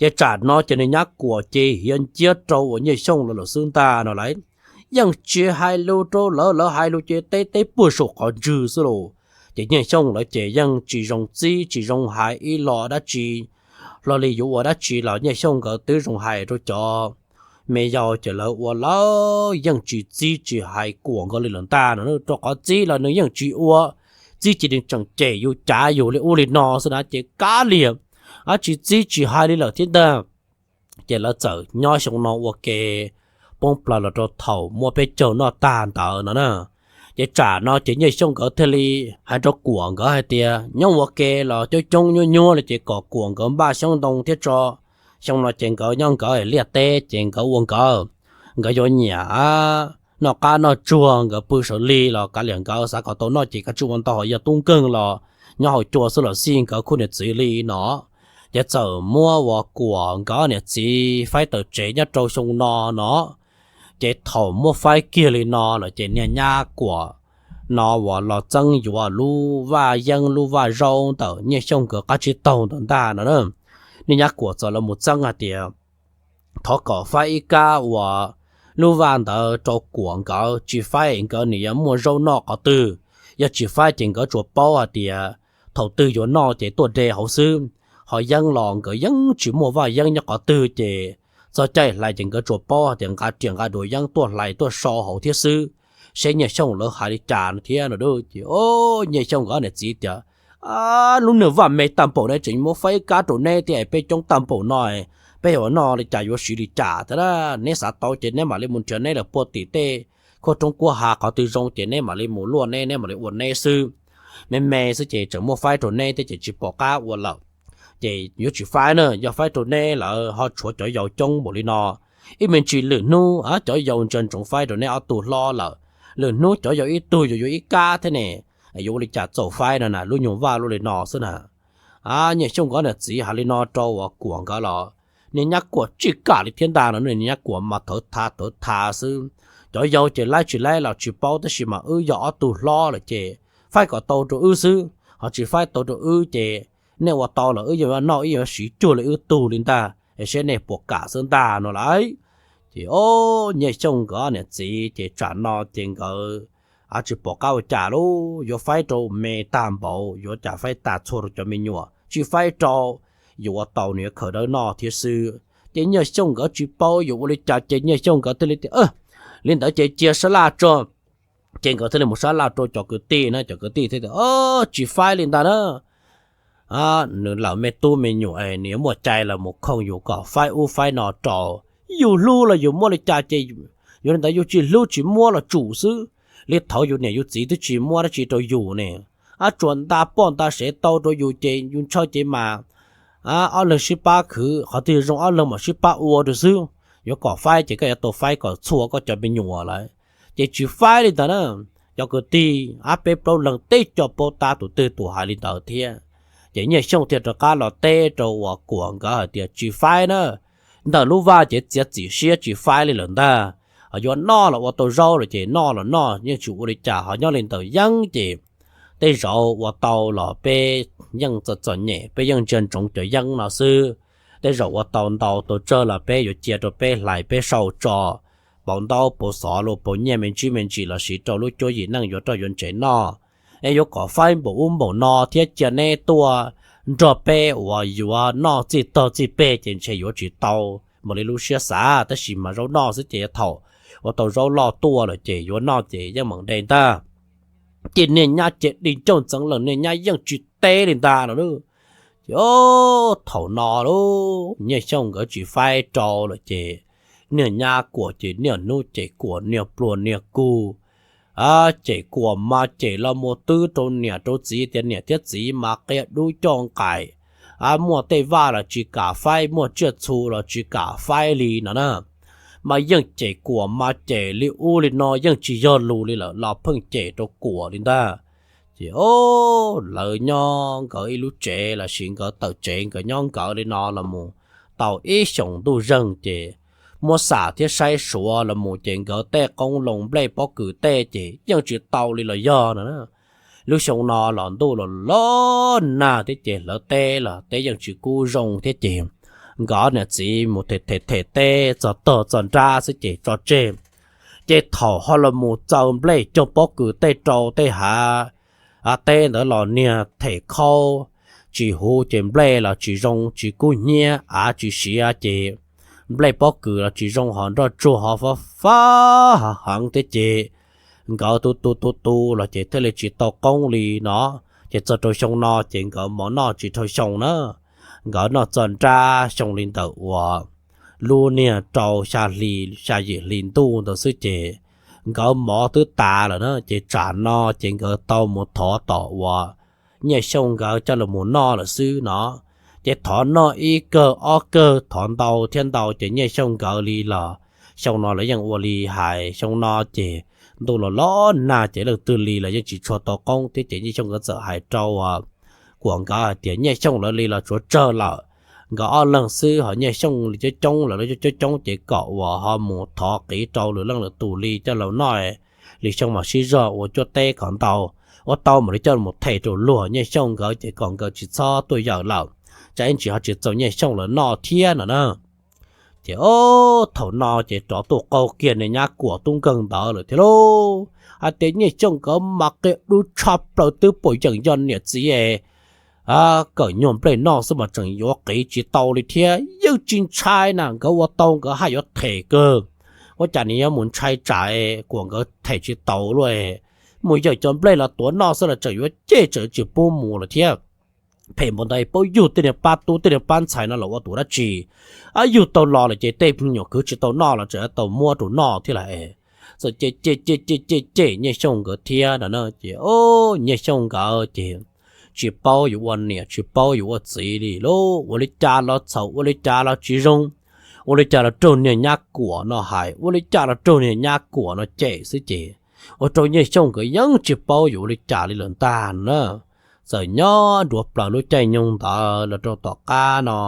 Ces tsam no ces niag nyab Kuam ces hiav nciab rau uas Nyiaj Xyooj lawv lawm xwb ntag no lauj. Yeej tsis hais lus rau lawv, lawv hais lus ces teb teb puag saum qhov ntswg xwb lauj. Ces Nyiaj Xyooj lawv ces yeej tsis zoo txib tsis zoo hais ib los dab tsi, hlo li yuav ua dab tsi los Nyiaj Xyooj nkawd twb zoo hais rau cov me yau ces lawv ua lawv yeej tsis txib tsis hais Kuam nkawd li lawm ntag no, rau qhov txib los nws yeej tsis ua, txib ces nws tseem cem yus cav yus li ub li no xwb na ces kav liam, tsis txib tsis hais li lawm thiab ntag. Ces lawv txawm nyob xyoo no ua ke poob plaws los rau thaum muaj peb caug noj tag ntawd no na. Ces tsam no ces Nyiaj Xyooj nkawd thiaj li hais rau Kuam nkawd hais tias nyob ua ke los coob coob nyuab nyuab li ces kom Kuam nkawd npaj xyoob ntoo thiab tso, xyoo no ces nkawd nyob nkawd liaj teb ces nkawd ua nkawd, nkawd yuav nyiam noj qab noj tsuag, nkawd pw sawv li los kav liam, nkawd xav kom tau noj ces kav tsij ua ntau, ho yog tub nkeeg los nyob hauv cua xwb los xij nkawd khub niam txiv li no. Ces txawm muab uas Kuam nkawd niam txiv faib tawm tsev nyob rau xyoo no no. Ces thaum muab faib kiag li no lawm ces niag nyab Kuam no uas los txeeb yuav lub vaj yeeb lub vaj zaub ntawm Nyiaj Xyooj nkawd qab tsib taug ntawd ntag no na. Niag nyab Kuam txawm los mus txeeb hais tias thov kom faib ib kab uas lub vaj ntawd rau Kuam nkawd, tsis faib nkawd nim yuav muaj zaub noj qhov twg. Yog tsis faib ces nkawd tsuas paub hais tias thaum twg yuav noj ces tuaj de hauv xwb. Ho yeeb los nkawd yeej tsis muaj vaj yeeb nyob qhov twg ces txog caij hlais ces nkawd tsuas paub hais tias nqa riam nqa duav yeeb tuaj hlais tuaj sau hauv thiab xwb, seb Nyiaj Xyooj lawv hais li cas no thiab no. Ces Nyiaj Xyooj nkawd niam txiv tias, lub niag vaj me tag npaum ne tseem muab faib ib kab rau neb thiab, peb coob tag npaum no, peb yuav noj li cas yuav siv li cas thiab. Neb xav tau ces neb mam li mus nrhiav neb lawv puag tim tej khuab roob kuab hav, qhov twg zoo ces neb mam li mus luaj neb, neb mam li ua neb xwb. Me me xwb ces tseem muab faib rau neb thiab ces tsis pom qab ua lawm. Ces yuav tsis faib na, yog faib rau neb lawm ho tshuav cov yau coob npaum li no, ib me ntsis lwm hnub cov yau ntsia ntsoov faib rau neb ob tug hlob lawm, lwm hnub cov yau ib tug yuav yuav ib kab thiab ne, yuav ua li cas txaus faib no na, lub nyuag vaj luaj li no xwb na. Nyiaj Xyooj nkawd niam txiv hais li no rau uas Kuam nkawd los niag nyab Kuam tsis kam li thiab ntag no, niag nyab Kuam mas thawv tha thawv tha xwb. Cov yau ces laib tsis laib los tsis paub, tab sis mas wb yog ob tug hlob lawm ces faib kom tau rau wb xwb, ho tsis faib tau rau wb ces nej ua tau los wb yeej yuav noj, wb yeej yuav siv cuag li wb tug li ntag, es seb nej puas kam xwb ntag no lauj. Ces o, Nyiaj Xyooj nkawd niam txiv ces tsam no ces nkawd tsis pom qab ua cas lauj, yuav faib rau me tag npaum, yuav cas faib tas txhua rau cov me nyuam, tsis faib rau, yuav ua tau nws yuav khaws dawb noj thiab xwb. Ces Nyiaj Xyooj nkawd tsis paub yuav ua li cas ces Nyiaj Xyooj nkawd thiaj li tias, li ntawd ces cia sab laj tso. Ces nkawd thiaj li mus sab laj rau cov kwv tij na, cov kwv tij thiaj tias, tsis faib li ntag na. Nws lawm me tub me nyuam es nws yuav muaj cai los mus khoom yus kom faib ub faib no rau. Yus hlub los yus muab li cas ces yuav li ntawd, yus tsis hlub tsis muab los tsum xwb. Li thaud yus niam yus txiv twb tsis muab dab tsi rau yus ne, ab tsuas nta poj nta sev tau rau yus ces yus ntshaw ces mas ob leeg sib pab khwv, qhov twg zoo ob leeg mam sib pab ua rau xwb. Yuav kom faib ces koj yuav tau faib kom txhua koj cov me nyuam lawm. Ces tsis faib li ntawd na. Cov kwv tij ab peb plaub leeg teb co paub tab tus twg tus hais li ntawd thiab. Ces Nyiaj Xyooj thiaj rov qab los teb rau uas Kuam nkawd hais tias tsis faib na, ntawm lub vaj ces txiav txim siab tsis faib li lawm ntag. Yuav noj los ua tau zaub lawm ces noj los noj yeej tsis ua li cas, ho nyob li ntawm yeeb ces tej zaum ua tau los peb yeej txom txom nyem, peb yeej ntsia ntsoov cov yeeb no xwb. Tej zaum ua tau ntau tau tsawg los peb yuav cia rau peb hlais peb sau tso, pauv ntaub pauv xov los pauv nyiaj me ntsis me ntsis los siv rau lub cuab yim neej yuav roj yuav ntsev noj. Es yuav kom faib npaum ub npaum no thiab cia neb tuaj nrog peb uas yuav noj txij tog txij peg ces ntshe yuav tsis tau npaum li lub siab xav, tab sis mas zaub noj xwb ces thaum ua tau zaub loj tuaj lawm ces yuav noj ces yeej meem de ntag. Ces niag nyab ces dig ncauj ntxeev lees, niag nyab yeej tsis teb li ntag no lauj. Ces thaum no lauj, Nyiaj Xyooj nkawd tsis faib rau lawm ces niag nyab Kuam ces niaj hnub ces Kuam niag pluag niag kug. Ces Kuam mas cem los mus twb rau niam rau txiv tias niam thiab txiv mas qia dub coj nqaim, muaj tej vaj los tsis kam faib, muaj tsiaj txhu los tsis kam faib li no na. Mas yeej cem Kuam mas cem li ub li no yeej tsis yog lus li lawm los pheej cem rau Kuam li ntag. Ces o, lawv nyob nkawd ib lub tsev los sis nkawd tawm tsev nkawd nyob nkawd li no los mus tau ib xyoos ntuj zeeg ces muab xam thiab saib suav los mus ces nkawd tej qoob loo nplej pob kws tej ces yeej tsis tau li los yog no. Lub xyoo no los ntuj los los nag thiab ces hlawv teb los teb yeej tsis kub zoo thiab ces nkawd niam txiv mus them them them teb txog tog txog nrab xwb ces tso tseg. Ces thaum ho los mus txaws nplej cog pob kws tej rau tej hav teb ntawd los niag them khaub tsis huv ces nplej los tsis zoo tsis kub hnyiab, av tsis siav ces nplej pob kws los tsis zoo, ho nroj tsuag ho fab fab heev thiab ces nkawd tu tu tu tu los ces thiaj li tsis tau qoob li no. Ces txog rau xyoo no ces nkawd mov noj tsis dhau xyoo na. Nkawd noj txog nrab xyoo li ntawm uas lub niag rau xya hli, xya yim hli ntuj ntawd xwb ces nkawd mov twb tas lawm na. Ces tsam no ces nkawd tau mus thov tom uas Nyiaj Xyooj nkawd coj los mus noj lawm xwb no. Ces thov noj ib kawg ob kawg thov ntau thiab ntau ces Nyiaj Xyooj nkawd li los Xyoo no lawv yeej ua li hais, xyoo no ces ntuj los los nag ces leej twg li los yeej tsis tshua tau qoob thiab ces Nyiaj Xyooj nkawd txawm hais rau Kuam nkawd hais tias Nyiaj Xyooj lawv li los tsuav tsawg lawm, nkawd ob leeg xwb ho Nyiaj Xyooj li coob coob lawm, lawv coob coob ces kom uas ho mus thov qiv rau lwm leej lwm tus li coj los noj li xyoo mas sib zog ua cuab teb kom ntau, ua tau mam li coj mus them rau luag Nyiaj Xyooj nkawd ces kom nkawd tsis txhob tuaj yawm lawm, tsam ib ntsis ho tsis txaus Nyiaj Xyooj lawv noj thiab no na. Ces ob thaum no ces rov tuaj qaug kiag niag nyab Kuam tub nkeeg ntawd lawm thiab lauj, hais tias Nyiaj Xyooj nkawd mas qia dub tshaj plaws twb pom yeem yog niam txiv kawm nyuag nplej noj xwb mas tseem yuav qiv tsis tau li thiab, yeej tsis ntshai na, nkawd ua tau nkawd haj yuav them kawg, ua cas nws yuav mus ntshai tsam Kuam nkawd them tsis tau luaj, mus yawm cov nplej los tuav noj xwb los tseem yuav cem tseem tsis pub mus lawm thiab. Phem npaum ntawd paub yug tej niag pab tub tej niag pab ntxhais no los ua tus dab tsi? Ab, yug tau los lawm ces tej me nyuam kwv tsis tau noj los tseem tau muab rau noj thiab lawm. Txawm cem cem cem cem cem Nyiaj Xyooj nkawd thiab no na ces Nyiaj Xyooj nkawd ces tsis paub yuav ua niam tsis paub yuav ua txiv li lauj, ua li cas los txhaum, ua li cas los tsis zoo, ua li cas los raug niag nyab Kuam no hais, ua li cas los raug niag nyab Kuam no cem xwb ces ua rau Nyiaj Xyooj nkawd yeej tsis paub yuav ua li cas li lawm ntag no na. Txawm nyob dua plaws lub caij nyoog ntawd los rau tom qab no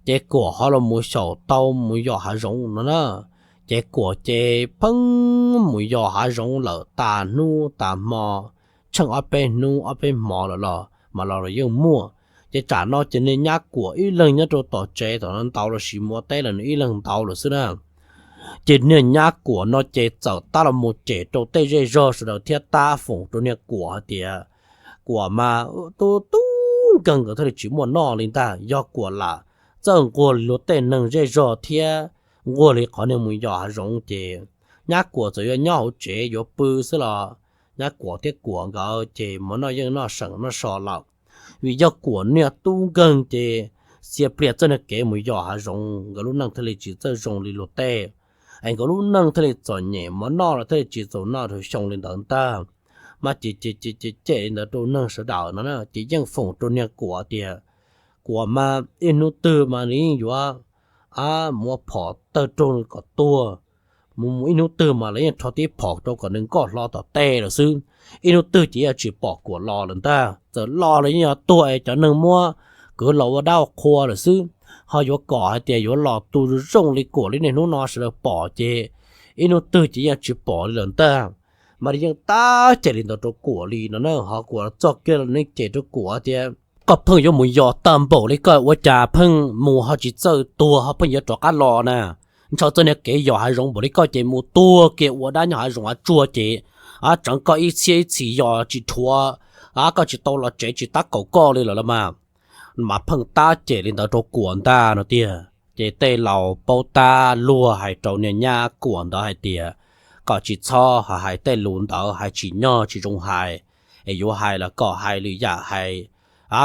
ces Kuam ho los mus xyaum tau mus yos hav zoov no na. Ces Kuam ces pheej mus yos hav zoov lawm tas hnub tas hmo, tsheej ob peb hnub ob peb hmo lawm los mas los los yeej muaj. Ces tsam no ces niag nyab Kuam ib leeg nyob rau tom tsev tom no ntau los sis mus ua teb los nws ib leeg ntau lawm xwb na. Ces niag nyab Kuam no ces txawm tab los mus cem rau tej zej zog sawv daws thiab tab foom rau niag Kuam hais tias Kuam mas tub tub nkeeg nkawd thiaj li tsis muaj noj li ntag, yog Kuam lam txawj nquag li luag tej neeg zej zog thiab nquag li qhov niag mus yos hav zoov ces nyab Kuam txawm yuav nyob hauv tsev yuav pw xwb los nyab Kuam thiab Kuam nkawd ces mov noj yeej noj seem noj so lawm. Vim yog Kuam niag tub nkeeg ces txhia pliag txoj niag kev mus yos hav zoov nkawd lub neej thiaj li tsis txawj zoo li luag tej, es nkawd lub neej thiaj li txom nyem, mov noj los thiaj li tsis txaus noj rau xyoo li ntawd ntag. Mas ces ces ces cem li ntawd rau neeg sawv daws no na ces yeej foom rau niag Kuam tias Kuam mas ib hnub twg mas nws yeej yuav mus ua phom tawg raug kom tuag, mus mus ib hnub twg mas lawv yeej rho tib phom rau kom nws nkoj hlo tom tej lawm xwb. Ib hnub twg ces yeej tsis pom Kuam los lawm ntag, txawm los los yeej yuav tuag es cov neeg muab kwv los ua dab ua qhua lawm xwb. Ho yuav kom hais tias yuav los tu zoo li Kuam li niaj hnub no sawv daws pom ces ib hnub twg ces yeej tsis pom li lawm ntag. Mas nws yeej tab cem li ntawd rau Kuam li no na, ho Kuam txog kiag los yeej cem rau Kuam tias koj pheej yuav mus yos tag npaum li koj ua cas pheej mus ho tsis txawj tuag ho pheej yuav rov qab los na. Ntshe txoj niag kev yos hav zoov npaum li koj ces mus tuag kiag ua dab nyob hav zoov hav tsuag ces tseev koj ib txhiab ib txhis yos tsis rhuav, koj tsis tau los tsev tsis tab kaum koj li lawm los mas. Mas pheej tab cem li ntawd rau Kuam ntag no tiag. Ces tej laus paub tab luag hais rau niag nyab Kuam ntawd hais tias kom tsis txhob hais tej lus ntawd, hais tsim nyog tsis zoo hais, es yuav hais los kom hais lwm yam hais,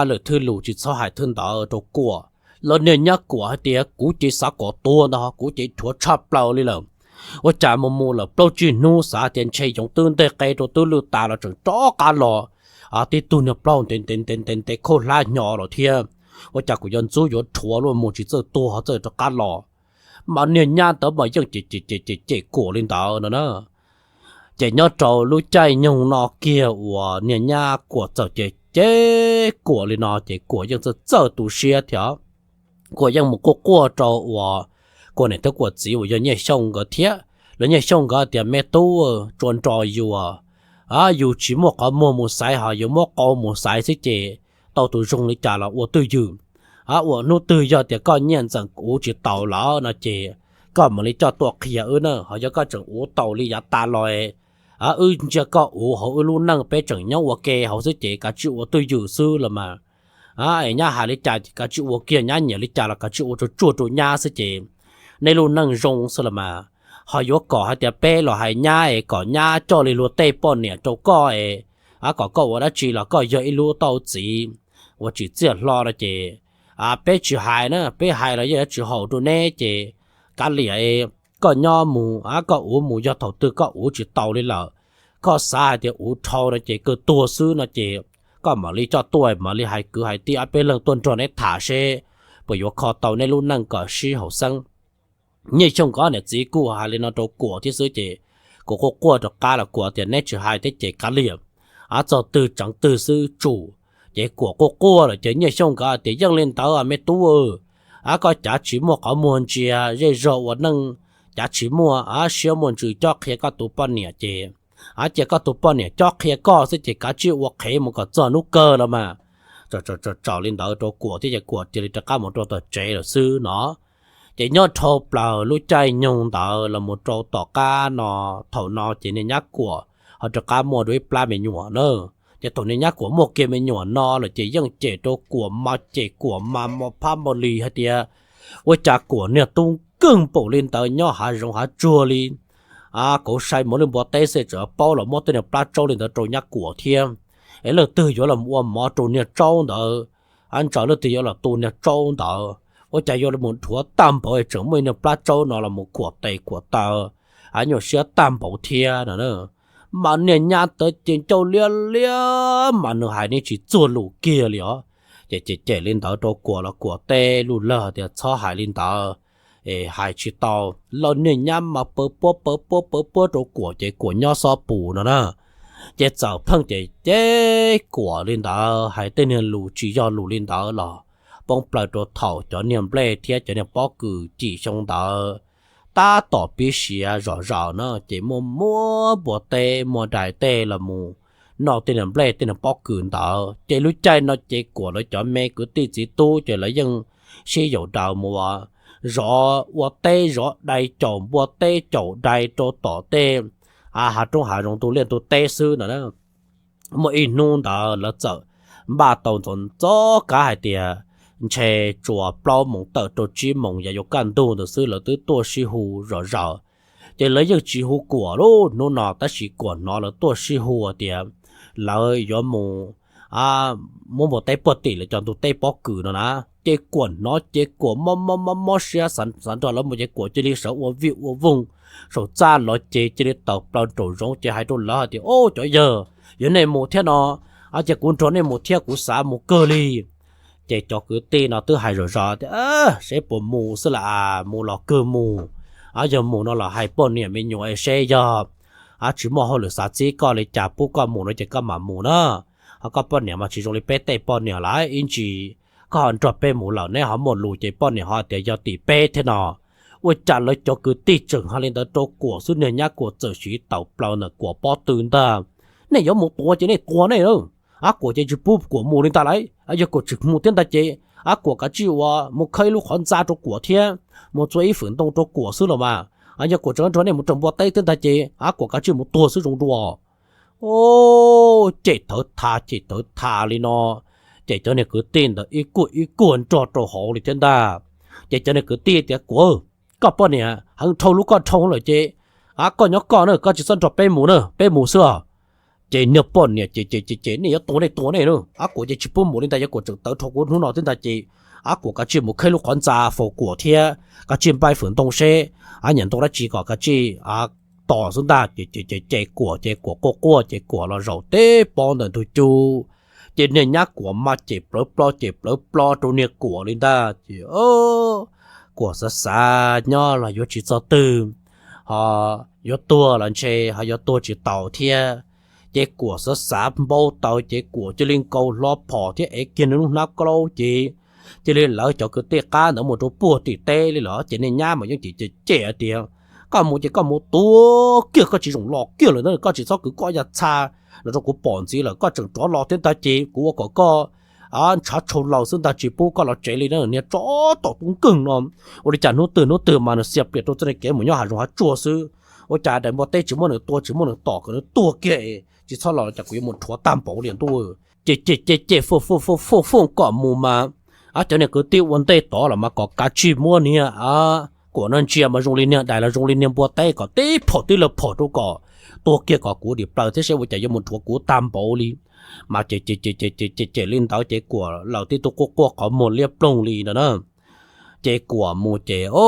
lwm thwj lus tsis txhob hais thwj ntawd rau Kuam. Los niag nyab Kuam hais tias kuv ces xav kom tuag ntag, kuv ces rhuav tshaj plaws li lawm. Ua cas mus mus lawm plaub tsib hnub xav tias ntshe yoov twb nteg qe rau twb lwj tas los tseem rov qab los. Tib tug niag plaub ntev ntev ntev ntev ntev khaub hlab hnyo los thiab. Ua cas kuv yuav ntxub yuav rhuav luaj mus tsis txawj tuag ho txawj rov qab los. Mas niag nyab ntawd mas yeej cem cem cem cem Kuam li ntawd no na. Ces nyob rau lub caij nyoog no kiag uas niag nyab Kuam txawm cem cem Kuam li no ces Kuam yeej txawj txawj tu siab thiab. Kuam yeej mus quaj quaj rau uas Kuam niam thiab Kuam txiv uas yog Nyiaj Xyooj nkawd thiab. Lawv Nyiaj Xyooj nkawd tias me tub, tsuas nrog yus, yus tsis muaj qhov muag mus xaiv ho yuav muab qau mus xaiv xwb ces tau tus zoo li cas los ua twj ywm. Ua hnub twg yog tias koj nyiaj ntxeem uv tsis taus lawm no ces koj mam li coj tuaj qhia wb na, ho yog koj tseem uv tau li yav tas los, wb ntsia koj uv hauv wb lub neej peb tseem nyob ua ke hauv xwb ces kav tsij ua twj ywm xwb los mas. Es nyab hais li cas kav tsij ua kiag, nyab nyiam li cas los kav tsij ua tsuag tsuag rau nyab xwb ces nej lub neej zoo xwb los mas. Ho yuav kom hais tias peb los hais nyab es kom nyab coj li luag tej poj niam rau koj es kom koj ua dab tsi los koj yog ib lub tauj txiv uas tsim txiaj hlo no ces peb tsis hais na, peb hais los yeej yuav tsis haum rau neb ces kav liam, koj nyob mus, koj uv mus, yog thaum twg koj uv tsis tau li lawm, koj xav hais tias uv dhau no ces kawg tuag xwb no ces koj mam li coj tuaj, mam li hais kwv hais tij ob peb leeg tuaj nrog neb tham seb puas yuav kho tau neb lub neej kom sib haum xeeb. Nyiaj Xyooj nkawd niam txiv kuj hais li no rau Kuam thiab xwb ces Kuam quaj quaj rov qab los Kuam tias neb tsis hais thiab ces kav liam, av txog twg tseev twg xwb tsum. Ces Kuam quaj quaj lawm ces Nyiaj Xyooj nkawd tias yeej li ntawd me tub, av koj cav tsis muaj qhov muag ntsia zej zog ua neej, cav tsis muaj, av siab muaj ntsws cob qhia koj tus poj niam ces, av cia koj tus poj niam cob qhia koj xwb ces kav tsij ua qhev mus kom txog hnub kawg los mas. Txawm li ntawd rau Kuam thiab ces Kuam cia li rov qab mus rau tom tsev lawm xwb no. Ces nyob dhau plaws lub caij nyoog ntawd los mus rau tom qab no, thaum no ces niag nyab Kuam ho rov qab muaj dua ib plab me nyuam na. Ces thaum niag nyab Kuam muaj kiag me nyuam no lawm ces yeej cem rau Kuam mas cem Kuam mas mos phab mos lis hais tias ua cas Kuam niag tub nkeeg npaum li ntawd nyob hav zoov hav tsuag li. Av kauv sai mus lwj npua teb xwb tseem paub los muab tej niag plab tsaub li ntawd rau nyab Kuam thiab. Es leej twg yuav los ua mov rau niag tsaub ntawd, av ntsaws leej twg yuav los tu niag tsaub ntawd, ua cas yuav los rhuav tag npaum tseem muaj ib niag plab tsaub no los mus khuam tes khuam taw, av nyuaj siab tag npaum thiab no. Mas niag nyab ntawd ces ncauj liab liab mas nws hais nws tsis txuag lus kiag li os. Ces cem cem li ntawd rau Kuam los Kuam teb luj lawg tias txhob hais li ntawd, es hais tsis tau. Los niag nyab mas pawv puab pawv puab pawv puab rau Kuam ces Kuam nyob xob pus no na. Ces txawm pheej ces cem Kuam li ntawd hais tej niag lus tsis yog lus li ntawd los poob plaws rau thaum cov niag nplej thiab cov niag pob kws cim xyoo ntawd tab tom pib siav zom zaws na ces muaj muab npua teb muaj dais tej los mus noj tej niag nplej tej niag pob kws ntawd. Ces lub caij no ces Kuam lawv cov me kwv tij txiv tub ces lawv yeej sib yaum daws mus zov ua teb zov dais caum npua teb caum dais rau tom tej hav roob hav zoov ntug liaj ntug teb xwb no. Muaj ib hnub ntawd lawv txawm npaj tau ntxov ntxov kab hais tias ntshe tsuas plaub moos tawm rau tsib moos yog yuav kaj ntug ntawd xwb lawv twb tuaj sib hu zom zaws. Ces lawv yeej tsis hu Kuam lub hnub no tab sis Kuam hnov lawv tuaj sib hu tias lawv yuav mus muab npua teb puag tim lawv cov ntug teb pob kws no na. Ces Kuam hnov ces Kuam mob mob mob mob siab xav nrog lawv mus ces Kuam cia li sawv ua vij ua voog saum txaj los ces cia li tawm plaws nraum zoov ces hais rau lawv hais tias, Au cov yawg, yog nej mus thiab no ces kuv nrog nej mus thiab, kuv xav mus kawg li. Ces cov kwv tij no twb hais zom zaws tias, Seb puas mus xwb las, mus los kawg mus. Yog mus no los hais poj niam me nyuam es seb yog tsis muaj hauj lwm xav txib koj li cas pub koj mus no ces koj mam mus na. Ho koj poj niam mas tsis zoo li peb tej poj niam lawm ib ntsis. Koj ho nrog peb mus lawm neb ho muaj lus ces poj niam ho tias yog tim peb thiab no. Ua cas lawv cov kwv tij tseem hais li ntawd rau Kuam xwb niag nyab Kuam txawm siv tawm plaws ntawm Kuam pob tw ntag. Nej yuav mus tua ces nej tua nej, av Kuam ces tsis pub Kuam mus li ntag lauj. Yog Kuam tseem mus thiab ntag ces av Kuam kav tsij ua mus khawb ib lub qhov ntxa rau Kuam thiab mus txua ib fwm ntoo rau Kuam xwb los mas. Yog Kuam tseem nrog nej mus raws npua teb thiab ntag ces av Kuam kav tsij mus tuag xwb zoo dua. Ces thawv tha ces thawv tha li no, ces cov niag kwv tij ntawd ib kuag ib kuag nrog rau hauv li thiab ntag. Ces cov niag kwv tij tias, Kuam, koj poj niam heev dhau lub koj dhau lawm ces av koj nyob koj na, koj tsis txhob nrog peb mus na, peb mus xwb os. Ces niag poj niam ces ces ces nej yuav tua nej tua nej na, av Kuam ces tsis pub mus li ntag, yog Kuam tseem tawv dhau kuv hnub no thiab ntag ces av Kuam kav tsij mus khawb lub qhov ntxa faus Kuam thiab kav tsij npaj fwm ntoo seb av nyiam ntoo dab tsi kom kav tsij tos xwb ntag. Ces ces Kuam ces Kuam quaj quaj ces Kuam los zaum teb pob ntawm ntug cub. Ces niag nyab Kuam mas cem plawv plo cem plawv plo rau niag Kuam li ntag ces Kuam xav xav nyob los yuav tsis txog twg, ho yuav tuag los ntshe ho yuav tuag tsis taus thiab. Ces Kuam xav xav npau taws ces Kuam cia li nkaus hlo phom thiab ev kiag nws lub hnab kaub ces cia li lawv cov kwv tij qab ntawd mus rau puag tim teb li lawm. Ces niag nyab mas yeej cem cem cem hais tias, Koj mus ces koj mus tua kiag, koj tsis zoo los kiag lawm na, koj tsis txhob kwv koj yaj txha los rau kuv pom ntxiv lawm, koj tseem rov los thiab ntag ces kuv ua kom koj ntshav tshau laws xwb ntag, tsis pub koj los tsev li na, niag tsov tom tub nkeeg no. Ua li cas hnub twg hnub twg mas nws xiam pliam rau txoj kev mus nyob hav zoov hav tsuag xwb, ua cas daim npua teb tsis muab nws tua tsis muab nws tom kom nws tuag kiag, tsis txhob los cas kuv yuav mus rhuav tag npaum li ntuj. Ces ces ces ces fwj fwj fwj fwj kom mus mas, cov niag kwv tij ua ntej tod los mas kom kav tsij muab niag Kuam no ntsia mas zoo li niag dais los zoo li niag npua teb kom tib phom tib lawv phom rau kom tuag kiag kom kuv dim plaws thiab seb ua cas yuav mus rhuav kuv tag npaum li. Mas ces ces ces ces ces li ntawd ces Kuam lawm tib tug quaj quaj qhov muag liab ploog li no na. Ces Kuam mus ces o,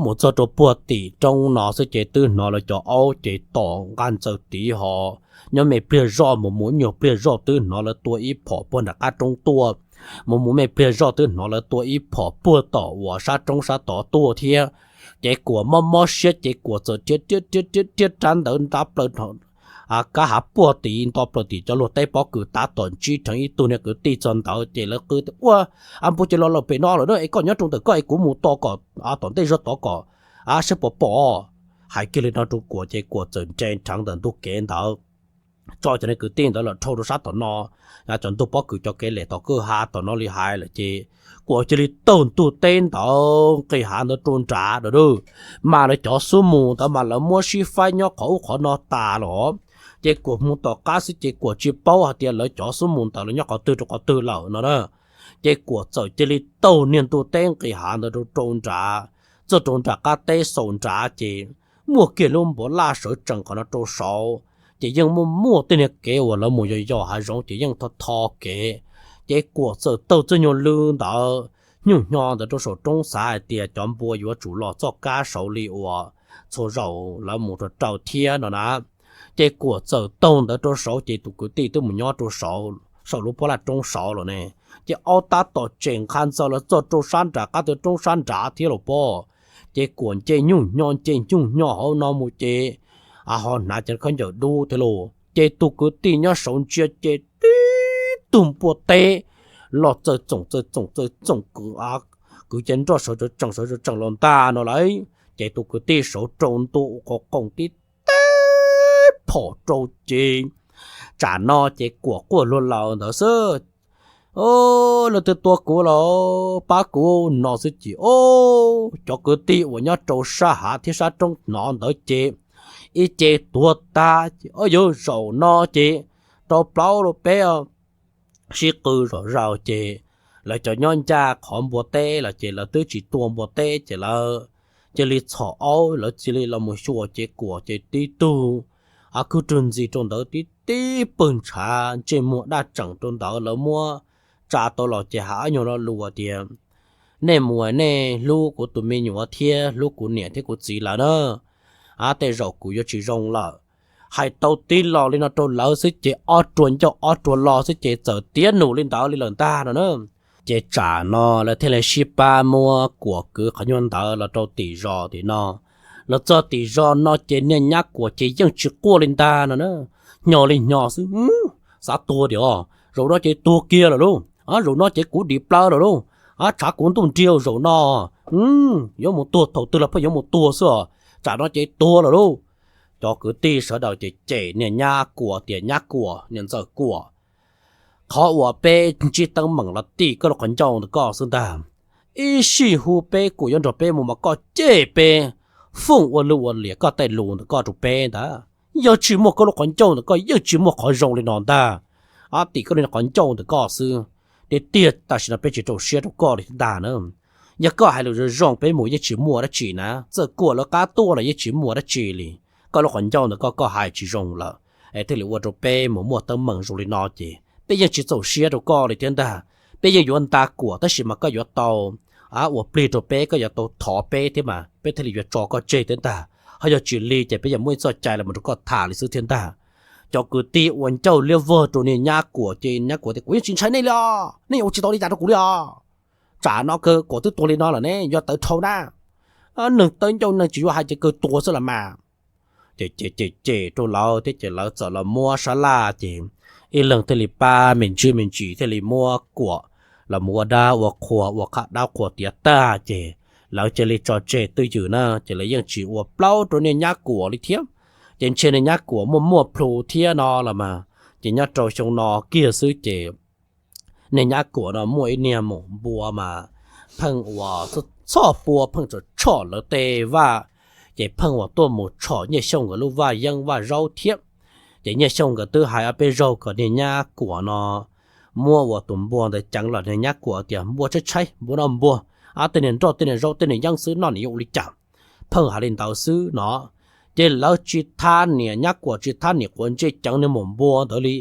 mus txog rau puag tim roob no xwb ces twb hnov lawv cov aub ces tom nqaj ntxaws tiv ho. Nyob me pliag zoj mus mus ib nyuag pliag zoj twb hnov lawv tua ib phom puag nram qab roob tuaj, mus mus me pliag zoj twb hnov lawv tua ib phom puag tom uas sab roob sab tod tuaj thiab. Ces Kuam mob mob siab ces Kuam txawm rhiab rhiab rhiab rhiab rhiab rab ntawd ntab plaws kab hav puag tim nto plaws tim cov luag teb pob kws tab tom ntsib dheev ib tug niag kwv tij txog ntawd ces lawv qw tias, Ua, a npua ces los lawm pem no lawm na, es koj nyob rau ntawm koj es kuv mus tos kom tom ntej zog tod kom saib puas pom. Hais kiag li no rau Kuam ces Kuam txawm nres nrheev ntawm ntug kev ntawd, tso cov niag kwv tij ntawd los dhau rau sab tom no, cov ntug pob kws cov kev lem tom kwj ha tom no li hais lawm ces Kuam cia li taug ntug teb ntawd nqis hav ntawd rau nrad lawm. Mas lawv cov xub mus ntawd mas lawv muab sib faib nyob qhov ub qhov no tas los, ces Kuam mus tom qab xwb ces Kuam tsis paub hais tias lawv cov xub mus ntawd lawv nyob qhov twg rau qhov twg lawm no na. Ces Kuam txawm cia li taug niag ntug teb nqis hav ntawd rau rau nrad, txog rau nram qab teb xaus nrad ces muaj kiag lub npuas laj sawv tsees qhov no rau saud, ces yeej muaj muaj tej niag kev uas lawv mus yos yos hav zoov ces yeej tho tho kev. Ces Kuam txawm taug txoj nyuag lw ntawd, nyuj hnyo ntawd rau saum roob xav hais tias cov npua yuav tsum los txoj kab saud li uas txhua zaus lawv mus rau rau thiab no na. Ces Kuam txawm taug ntawd rau saud ces tus kwv tij twb mus nyob rau saud saum lub pob laj roob saud los ne. Ces aub tab tom tsem nqha ntxaws los txog rau sab nram qab tw roob sab nrad thiab los pob. Ces Kuam nce nyuj hnyo nce nyuj hnyo hauv no mus ces ho hnav cov khaub ncaws dub thiab lauj. Ces tus kwv tij nyob saud ntsia ces tib tug npua teb los txawm txoom txawm txoom txawm txoom kwv, kwv ces nroj sawv tsees sawv tsees los ntag no lauj. Ces tus kwv tij saud rau ntua ua qhov qoom tib teb phom rau ces tsam no ces Kuam quaj luag laws ntawd xwb. Lawv twb tua kuv los pab kuv no xwb ces, o, cov kwv tij uas nyob rau sab hav thiab sab roob hnov ntawd ces ib ce tuag tag ces, o, yuav zaum no ces rau plaub los peb sib qw zom zaws ces lawv cov nyob ncaj qhov npua teb los ces lawv twb tsis tua npua teb ces lawv cia li txhom aub lawv cia li los mus xyuas ces Kuam ces tib tug a kwj rwg ntxis rau ntawd tib tib pawg ntshav ntsej muag daj tseem rau ntawd lawv muab tsa tau los ces hais ob nyuag lo lus tias, nej mus nej hlub kuv tus me nyuam thiab hlub kuv niam thiab kuv txiv lawv na, a tej zaum kuv yuav tsis zoo lawm. Hais tau tib lo li no rau lawv xwb ces ob ruag ncauj ob ruag lo xwb ces txawm tiav num li ntawd li lawm ntag no na. Ces tsam no lawv thiaj li sib pab muab Kuam kwv qhov nyuag ntawd los rau tim zos tim no. Los txog tim zos no ces niag nyab Kuam ces yeej tsis quaj li ntag no na, hnyo li hnyo xwb. Xav tuag tiag, zaum no ces tuag kiag lawm lauj, zaum no ces kuv dim plaws lawm lauj, tshav kuv ntuj nrig zaum no, yuav mus tuag thaum twg los pheej yuav mus tuag xwb os, tsam no ces tuag lawm lauj. Cov kwv tij sawv daws ces cem niag nyab Kuam tias, nyab Kuam, niag ntxawm Kuam, qhov uas peb ntsib teeb meem los tim koj lub qhov ncauj ntawm koj xwb ntag. Ib sij hu peb Kuam yuav nrog peb mus mas koj cem peb, foom ua luj ua liam koj tej lus ntawm koj rau peb ntag. Yog tsis muaj koj lub qhov ncauj ntawm koj yeej tsis muaj qhov zoo li no ntag. Tim koj li qhov ncauj ntawm koj xwb, tiag tiag tam sim no peb tsis rau siab rau koj li thiab ntag na. Yog koj hais lus zoo zoo peb mus yeej tsis muaj dab tsi na, txawm Kuam lawv qab tuaj los yeej tsis muaj dab tsi li. Koj lub qhov ncauj ntawm koj, koj hais tsis zoo lawm es thiaj li ua rau peb mus muaj teeb meem zoo li no ces peb yeej tsis txaus siab rau koj li thiab ntag. Peb yeej yuav nta Kuam tab sis mas koj yuav tau ua plig rau peb, koj yuav tau thov peb thiab mas peb thiaj li yuav tso koj tseg thiab ntag. Ho yog tsis li ces peb yuav muaj ib txoj cai los mus rau koj tham li xwb thiab ntag. Cov kwv tij ua ncauj liab vog rau niag nyab Kuam ces nyab Kuam tias, kuv yeej tsis ntshai nej li os, nej ua tsis tau li cas rau kuv li os. Tsam no kawg Kuam twb tuag li no lawm ne, yuav tawv dhau na. Neeg tawv ncauj neeg tsis yuav hais ces kawg tuag xwb los mas. Ces cem cem cem rau lawv thiab ces lawv txawm los muab sab laj ces ib leeg thiaj li pab me ntsis me ntsis thiaj li muab Kuam los mus ua dab ua qhua, ua qhab dab qhuas tiav tag ces lawv cia li tso tseg twj ywm na, ces lawv yeej tsis ua plaub rau niag nyab Kuam li thiab. Ces ntshe niag nyab Kuam muaj muaj plhu thiab no los mas, ces nyob rau xyoo no kiag xwb ces niag nyab Kuam no muaj ib niag maum npua mas pheej uas txhoj pua pheej tsom tshom lawv tej vaj, ces pheej uas tuaj mus tshom Nyiaj Xyooj nkawd lub vaj yeeb vaj zaub thiab. Ces Nyiaj Xyooj nkawd twb hais ob peb zaug kom niag nyab Kuam no muab uas tus npua ntawd ceev los niag nyab Kuam tias, npua tshaib tshaib, npua noj npua, tej niag nroj tej niag zaub tej niag yeeb xwb noj nim yuav ua li cas. Pheej hais li ntawd xwb no. Ces lawv tsis thab niam nyab Kuam tsis thab niam quav ntsej ceev niag maum npua ntawd li.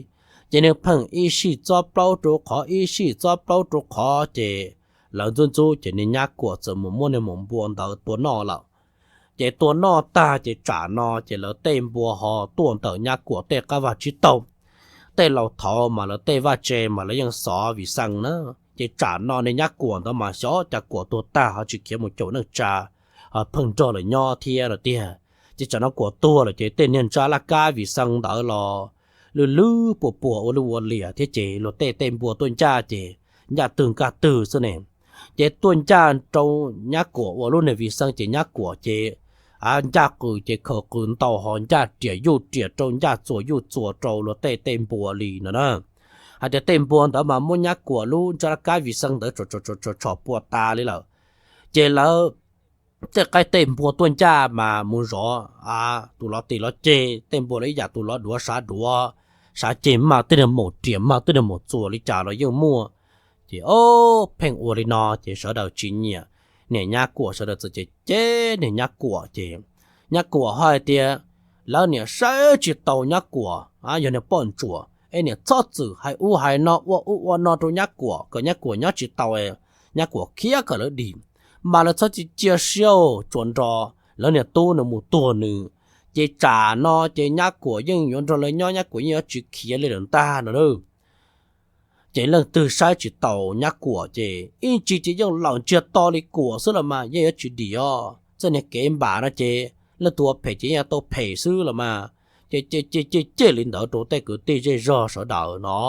Ces niag pheej ib sij txob plaub rau qhov ib sij txob plaub rau qhov ces lawv ntxub ntxub ces niag nyab Kuam txawm mus muab niag maum npua ntawd tua noj lawm. Ces tua noj tag ces tsam no ces lawv tej npua ho tuaj ntawm nyab Kuam tej qab vaj tsib taug. Tej laus thaud mas lawv tej vaj tse mas lawv yeej xov vim xees na. Ces tsam no niag nyab Kuam ntawd mas xyov cas Kuam tuag tag ho tsis khiav mus caum neej tsa, pheej nrog lawv nyob thiab no tiag. Ces tsam no kuam tuag lawm ces tej niag ntsab laj kab Vis Xees ntawd los lwj lwj puas puas ua luj ua liam thiab ces luag tej tej npua tuaj ncaj ces ncaj twg nkag twg xwb ne. Ces tuaj ncaj rau nyab kuam ua lub niag Vis Xees ces nyab kuam ces ncaj qws ces khaws qws ntau ho ncaj riam yuj riam rau ncaj txuas yuj txuas rau luag tej tej npua li no na. Hais tias tej npua ntawd mas muab nyab kuam lub ntsab laj kab Vis Xees ntawd tshom tshom puas tas li lawm. Ces lawv tej qaib tej npua tuaj ncaj mas mus zov tus lov tis lov ceg, tej npua los ib yam tus lov duav sav duav, sav ceg mag tej niag maum riam mag tej niag maum txuas li cas los yeej muaj. Ces o, pheej ua li no ces sawv daws tsis nyiam niam nyab kuam, sawv daws txawm cem cem niam nyab kuam ces nyab kuam ho hais tias lawv niam saib tsis taus nyab kuam yog niag poj ntsuam es niam txhob txwm hais ub hais no ua ub ua no rau nyab kuam kom nyab kuam nyob tsis tau, nyab kuam khiav kom lawv dim, mas lawv txhob tsis cia siab tsuas nrog lawv niag tub nws mus tuag nws. Ces tsam no ces nyab kuam yeej yuav nrog lawv nyob, nyab kuam yeej yuav tsis khiav li lawm ntag no na. Ces leej twg saib tsis taus nyab kuam ces ib ntsis ces yeej laum ntsiag to li kuam xwb los mas yeej yuav tsis dim os. Txoj niag kev npam no ces leej twg ua phem ces yeej tau phem xwb los mas. Ces cem cem cem li ntawd rau tej kwv tij zej zog sawv daws no.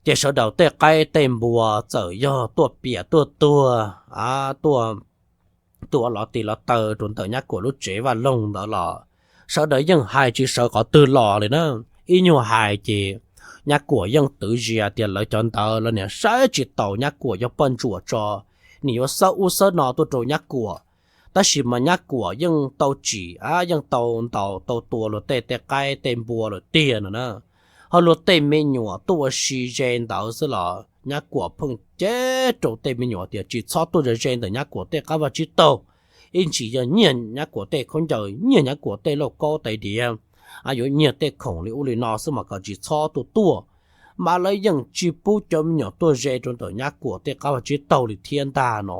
Ces sawv daws tej qaib tej npua txawm yog tuaj piam tuaj tuag, tuaj tua lov tis lov taw rau ntawm nyab kuam lub tsev vaj loog ntawd los sawv daws yeej hais tsis sawv qhov twg los li na. Ib nyuag hais ces nyab kuam yeej twv zias tias lawv cov ntawd lawv niam saib tsis taus nyab kuam yog poj ntsuam tso, nim yuav xawb ub xawb no tuaj rau nyab kuam. Tab sis mas nyab kuam yeej tau tsim, yeej tau ntaus tau tua luag tej tej qaib tej npua lawm tiag no na. Ho luag tej me nyuam tuaj ua si ze ntawd xwb los nyab kuam pheej cem rau tej me nyuam tias tsis txhob tuaj ze ze ntawm nyab kuam tej qab vaj tsib taug. Ib ntsis yog nyiag nyab kuam tej khaub ncaws, nyiag nyab kuam tej lauj kaub tais diav, yuav nyiag tej khoom li ub li no xwb mas kom tsis txhob tuaj tuaj. Mas lawv yeej tsis pub cov me nyuam tuaj ze rau ntawm nyab kuam tej qab vaj tsib taug li thiab ntag no.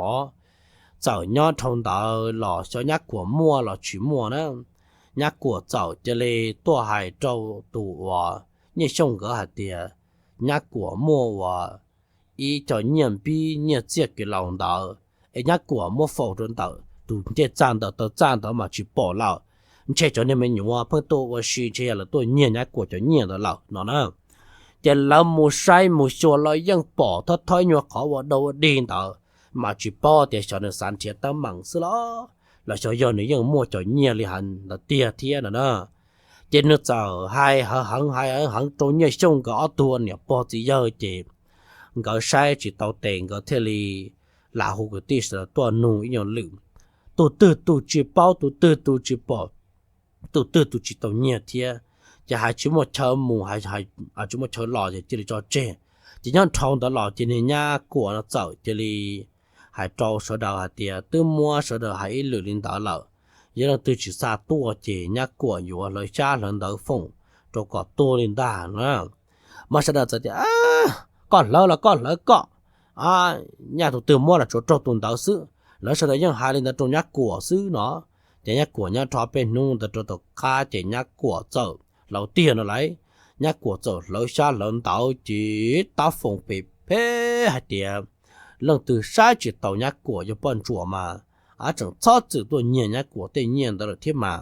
Txawm nyob dhau ntawd los xyov nyab kuam muaj los tsis muaj na, nyab kuam txawm cia li tuaj hais rau tus uas Nyiaj Xyooj nkawd hais tias nyab kuam muaj uas ib co nyiaj npib nyiaj txiaj kiv laus ntawd es nyab kuam muab faus rau ntawm tus ncej txaj ntawm taw txaj ntawd mas tsis pom lawm. Ntshe cov niag me nyuam pheej tuaj ua si ntshe yog lawv tuaj nyiag nyab kuam cov nyiaj ntawd lawm no na. Ces lawv mus saib mus xyuas los yeej pom thob thob ib nyuag qhov ua dau ua dig ntawd, mas tsis paub tias xyov nws xav nrhiav teeb meem xwb los los xyov yog nws yeej muaj cov nyiaj li hais ntawd tiag thiab no na. Ces nws txawm hais heev heev hais heev heev rau Nyiaj Xyooj nkawd ob tug niam pog txiv yawg ces nkawd saib tsis tau tes nkawd thiaj li lam hu kwv tij sawv daws tuaj nug ib nyuag lwm. Tus twg tus tsis paub, tus twg tus tsis pom, tus twg tus tsis tau nyiag thiab. Ces hais tsis muaj chaw mus, tsis muaj chaw los ces cia li tso tseg. Ces nyob dhau ntawd los ces niag nyab kuam no txawm cia li hais rau sawv daws hais tias twb muab sawv daws hais ib lwm li ntawd lawm, yog leej twg tsis xa tuaj ces nyab kuam yuav hlawv xyab hlawv ntawv foom rau kom tuag li ntag na. Mas sawv daws txawm tias koj hlawv los koj hlawv koj, nyaj tus twg muab los tsuav raug tus ntawd xwb. Lawv sawv daws yeej hais li ntawd rau nyab kuam xwb no. Ces nyab kuam nyob rho peb hnub ntawd rau tom qab ces nyab kuam txawm hlawv tiag no lauj. Nyab kuam txawm hlawv xyab hlawv ntawv ces tab foom pem peb hais tias leej twg saib tsis taus nyab kuam yog poj ntsuam mas tseem txhob txwm tuaj nyiag nyab kuam tej nyiaj ntawd lawm thiab mas,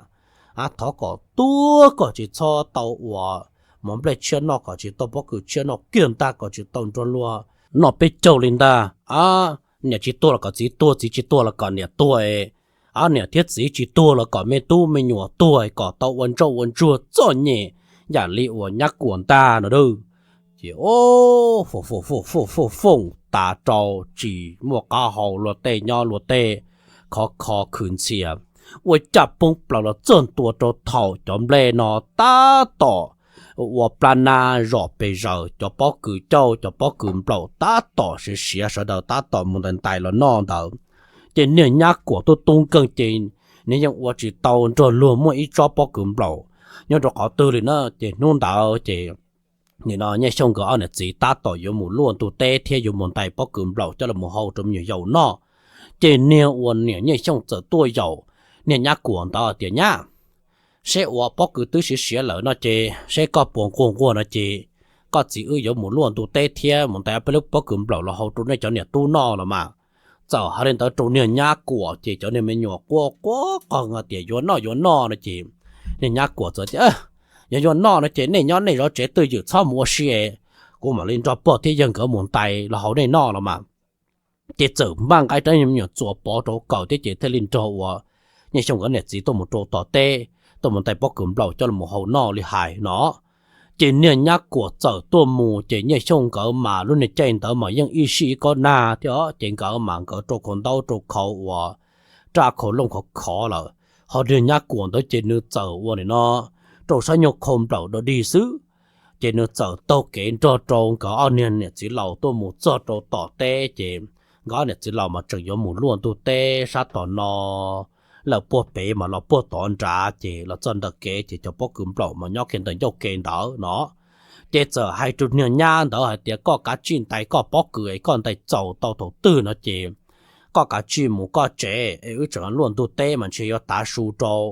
thov kom tuag kom tsis txhob tau ua mov nplej tshiab noj, kom tsis tau pob kws tshiab noj kiag ntag, kom tsis tau nrog luag noj peb caug li ntag. Niam tsis tuag los kom txiv tuag, txiv tsis tuag los kom niam tuag. Niam thiab txiv tsis tuag los kom me tub me nyuam tuag kom tau ua ntsauj ua ntsuag txom nyem yam li uas nyab kuam ntag no lauj. Ces o, foom tas rau tsis muaj qab hau, luag tej nyob luag tej khov kho khwv ntxhias, ua caj poob plaws los txog ntua rau thaum cov nplej no tab tom ua plab nab zom pes zaws, cov pob kws cauj cov pob kws nplaum tab tom siav siav, sawv daws tab tom mus ntais ntais los noj ntawd. Ces niag nyab kuam tub tub nkeeg ces nws yeej ua tsis tau nrog luag muaj ib tsob pob kws nplaum nyob rau qhov twg li na. Ces hnub ntawd ces nim no Nyiaj Xyooj nkawd ob niam txiv tab tom yuav mus luaj ntug teb thiab yuav mus ntais pob kws nplaum coj los mus hau rau me nyuam yaus noj. Ces niag uas niam Nyiaj Xyooj txawm tuaj yaum niag nyab kuam ntawd tias, Nyab, seb ua pob kws twb siav siav lawm no ces seb koj puas nquag nquag no ces koj txiv wb yuav mus luaj ntug teb thiab mus ntais ob peb lub pob kws nplaum los hau rau nej cov niam tub noj los mas. Txawm hais li ntawd rau niag nyab kuam ces cov niag me nyuam quaj quaj qog tias yuav noj yuav noj no ces niag nyab kuam txawm tias, yog yuav noj no ces nej nyob nej zov tsev twj ywm txhob mus ua si, kuv mam li nrog pog thiab yawg nkawd mus ntais los hauv nej noj los mas. Ces txawm npaj nqaij rab me nyuam txuas pov rau kaum thiab ces thiaj li nrog uas Nyiaj Xyooj nkawd niam txiv tuaj mus rau tom teb, tuaj mus ntais pob kws nplaum coj los hau noj li hais no. Ces niag nyab kuam txawm tuaj mus ces Nyiaj Xyooj nkawd mas lub niag caij ntawd mas yeej ib sij ib kob nag thiab ces nkawd mas nkawd rau khau ntaub rau khau uas raj khau looj khov khov lawm. Ho niag nyab kuam ntawd ces nws txawm ua nim no rau sab nyuag khau nplaum dog dig xwb. Ces nws txawm taug kev nrog rau nkawd ob niag niam txiv laus tuaj mus txog rau tom teb ces nkawd ob niam txiv laus mas tseem yuav mus luaj ntug teb sab tom no lawm, puag pem mas los puag tod nrad ces los txog ntawm kev ces cov pob kws nplaum mas nyob kiag ntawm ncauj ke ntawd no. Ces txawm hais rau niag nyab ntawd hais tias koj kav tsij ntais koj pob kws es koj ntais txaus tau thaum twg no ces koj kav tsij mus koj tsev es wb tseem luaj ntug teb mas ntshe yuav tav su rau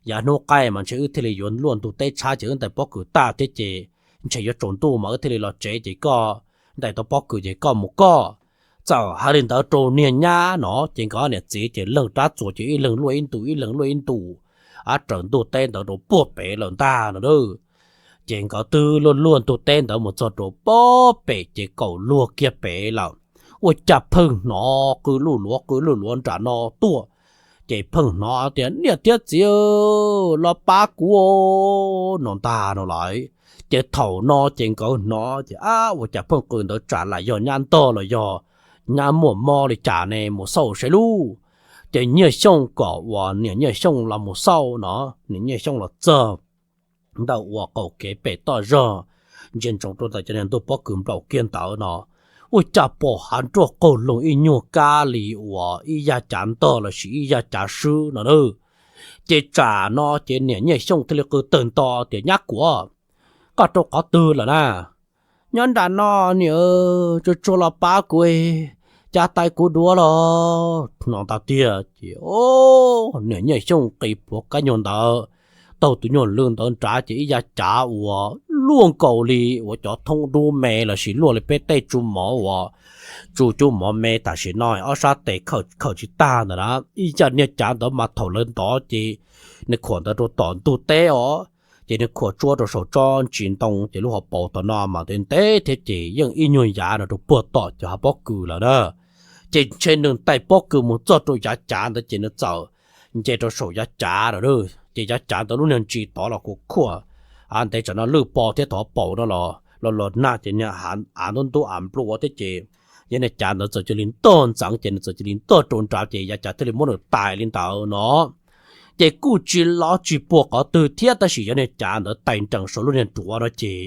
yav hnub qaij mas ntshe wb thiaj li yuav luaj ntug teb tshab ces wb ntais pob kws tag thiab ces ntshe yuav tsaus ntuj mas wb thiaj li los tsev ces koj ntais tau pob kws ces koj mus koj. Txawm hais li ntawd rau niag nyab no ces nkawd niam txiv ces leej rab txuas ces ib leeg luaj ib ntus ib leeg luaj ib ntus, av raws ntug teb ntawd rau puag pem lawm ntag no. Ces nkawd twb luaj luaj ntug teb ntawd mus txog rau puag pem ces kaum luag kiag pem lawm, ua cas pheej hnov qw luj luav qw luj luav nram no tuaj. Ces pheej hnov tias niam thiab txiv los pab kuv no ntag no lawm. Ces thaum no ces nkawd hnov ces ab ua cas pheej qw ntawd tsam lam yog nyab ntog los yog nyab muaj mob li cas ne, mus xauj saib lub. Ces Nyiaj Xyooj kom uas niam Nyiaj Xyooj los mus xauj no, niam Nyiaj Xyooj los txog ntawm uas qaum kev pem toj zog ntsia ntsoov rau ntawm cov niag ntug pob kws nplaum kiag ntawd no, ua cas pom hav nruaj qaug loog ib nyuag kab li uas ib yag cav ntog lossis ib yag cav swb no na. Ces tsam no ces niam Nyiaj Xyooj thiaj li qw tawg nto tias nyab kuam, koj rau qhov twg lawm na? Nyob nram no niam, tsuag tsuag los pab kuv, cav tais kuv duav los no ntag tiag. Ces niam Nyiaj Xyooj qi puav kab nyuag ntawd, taug tus nyuag lw ntawd nrad ces ib yag cav uas luaj nkaus li uas cov thoob dub me lossis luaj li peb tej tsu mov uas tsu cub mov me tam sim no ob sab tes khawm tsis tag ntawd na. Ib yag niag cav ntawd mas thaum lawv ntov ces nws khuam ntawd rau tom ntug teb os, ces nws khuam tsuab rau saum tsob ntsis ntoo ces lub hauv paus tom no mas ntev ntev thiab ces yeej ib nyuag yav no rau puag tom cov hav pob kws lawm na. Ces ntshe nws ntais pob kws mus txog rau yav cav ntawd ces nws txawm nce rau saum yav cav lawm, ces yav cav ntawd lub niag ntsis tod los kuj khuam, av ntev tsam no lwj po thiab tov paus no los los los nag ces niag av ntub ntub av nplua thiab ces yog niag cav ntawd txawm cia li ntog ntxeev ces nws txawm cia li ntog rau nrad ces yav cav thiaj li muab nws tais li ntawd no. Ces kuj tsis lov tsis puag qhov twg thiab tab sis yog niag cav ntawd tais nrees saum lub niag duav no ces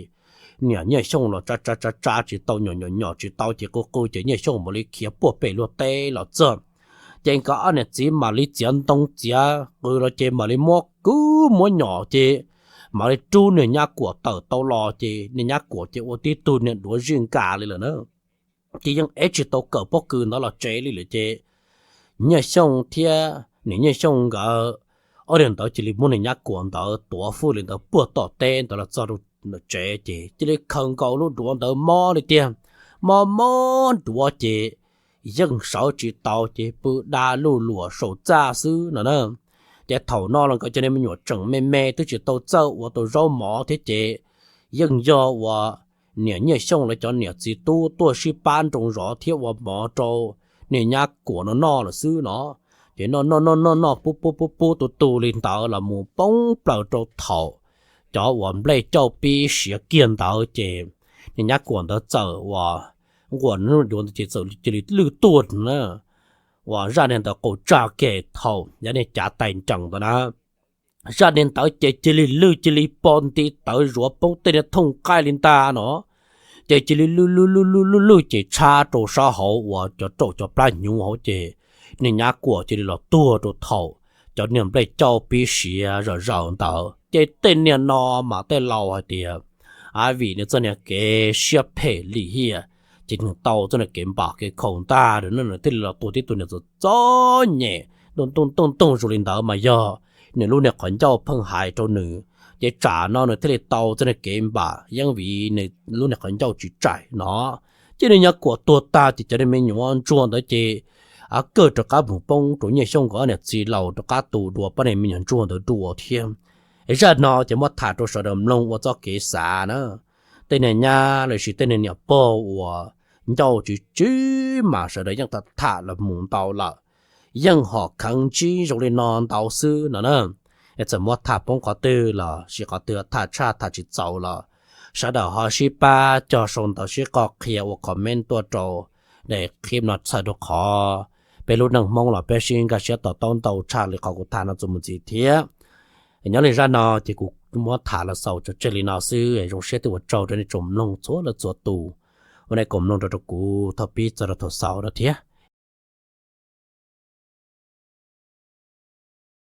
niam Nyiaj Xyooj los tsa tsa tsa tsa tsis tau, nyom nyom nyom tsis tau ces qw qw ces Nyiaj Xyooj mam li khiav puag pem luag teb los txog. Ces nkawd ob niam txiv mam li txiav ntoo txiav qws los ces mam li muab kwv muab nyom ces mam li rub niag nyab kuam tawm tau los ces niag nyab kuam ces ua tib tug niag duav zij nkas li lawm na. Ces yeej ev tsis tau kawm pob kws ntawd los tsev li lawm ces Nyiaj Xyooj thiab niam Nyiaj Xyooj nkawd ob niag ntawd cia li muab niag nyab kuam ntawd tuav fwj li ntawd puag tom teb ntawd los txog rau tsev ces cia li khaws nkaus lub duav ntawd mob li tiag, mob mob duav ces yeej sawv tsis tau ces pw da luj luam saum txaj xwb no na. Ces thaum no los nkawd cov niag me nyuam tseem me me twb tsis tau txawj ua tau zaub mov thiab ces yeej yog uas niam Nyiaj Xyooj lawv cov niam txiv tub tuaj sib pab nroo zov thiab ua mov rau niag nyab kuam no noj lawm xwb no. Ces noj noj noj noj noj pub pub pub pub tu tu li ntawd los mus poob plaws rau thaum cov uas nplej cauj pib siav kiag ntawd ces niag nyab kuam ntawd txawm uas nquam nws duav ntawd ces txawm cia li lwj tuaj na. Uas zaj niag ntawd qaum tsag ke thaum yav niag cav tais nrees ntawd na, zaj niag ntawd ces cia li lwj cia li po nti tawv zuav poob tej niag thooj nqaij li ntag no. Ces cia li lwj lwj lwj lwj lwj lwj ces tshab rau sab hauv uas cov raum cov plab hnyuv hauv ces niag nyab kuam cia li los tuag rau thaum cov niag nplej cauj pib siav zom zaws ntawd. Ces tej niag no mas tej laus hais tias, a, vim nws txoj niag kev siab phem lim hiam ces nws tau txoj niag kev npam kev khaum ntag no nws thiaj li los tua tib tug niag txom txom nyem ntooj ntooj ntooj ntooj zoo li ntawd mas yog nws lub niag qhov ncauj pheej hais rau nws, ces tsam no nws thiaj li tau txoj niag kev npam yeeb vim nws lub niag qhov ncauj tsis tsaim no. Ces niag nyab kuam tuag tag ces cov niag me nyuam ntsuag ntawd ces kawg rov qab mus poob rau Nyiaj Xyooj nkawd ob niam txiv laus rov qab tu dua poj niam me nyuam ntsuag ntawd dua thiab. Es zaj no ces muab tham rau sawv daws mloog ua txoj kev xav na. Tej niag nyab los sis tej niag niam pog uas ncauj tsw tsw mas sawv daws yeej tham tham los mus ntau lawm, yeej ho kheev ntsib zoo li no ntau xwb no na. Es txawm muab tham poob qhov twg los sis qhov twg tham tshaj tham tsis txaus los sawv daws ho sib pab cog sau ntawv sib qhia ua comment tuaj rau daim clip no txhawm rau qhov peb lub neej Hmoob los peb sib nkag siab to taub ntau tshaj li qhov kuv tham no txuas mus ntxiv thiab. Nyob li zaj no ces kuv muab tham los xaus tso tseg li no xwb, zoo siab thiab ua tsaug rau nej tsoom mloog txhua leej txhua tus uas nej koom mloog rau rau kuv thaum pib txog rau thaum xaus no thiab.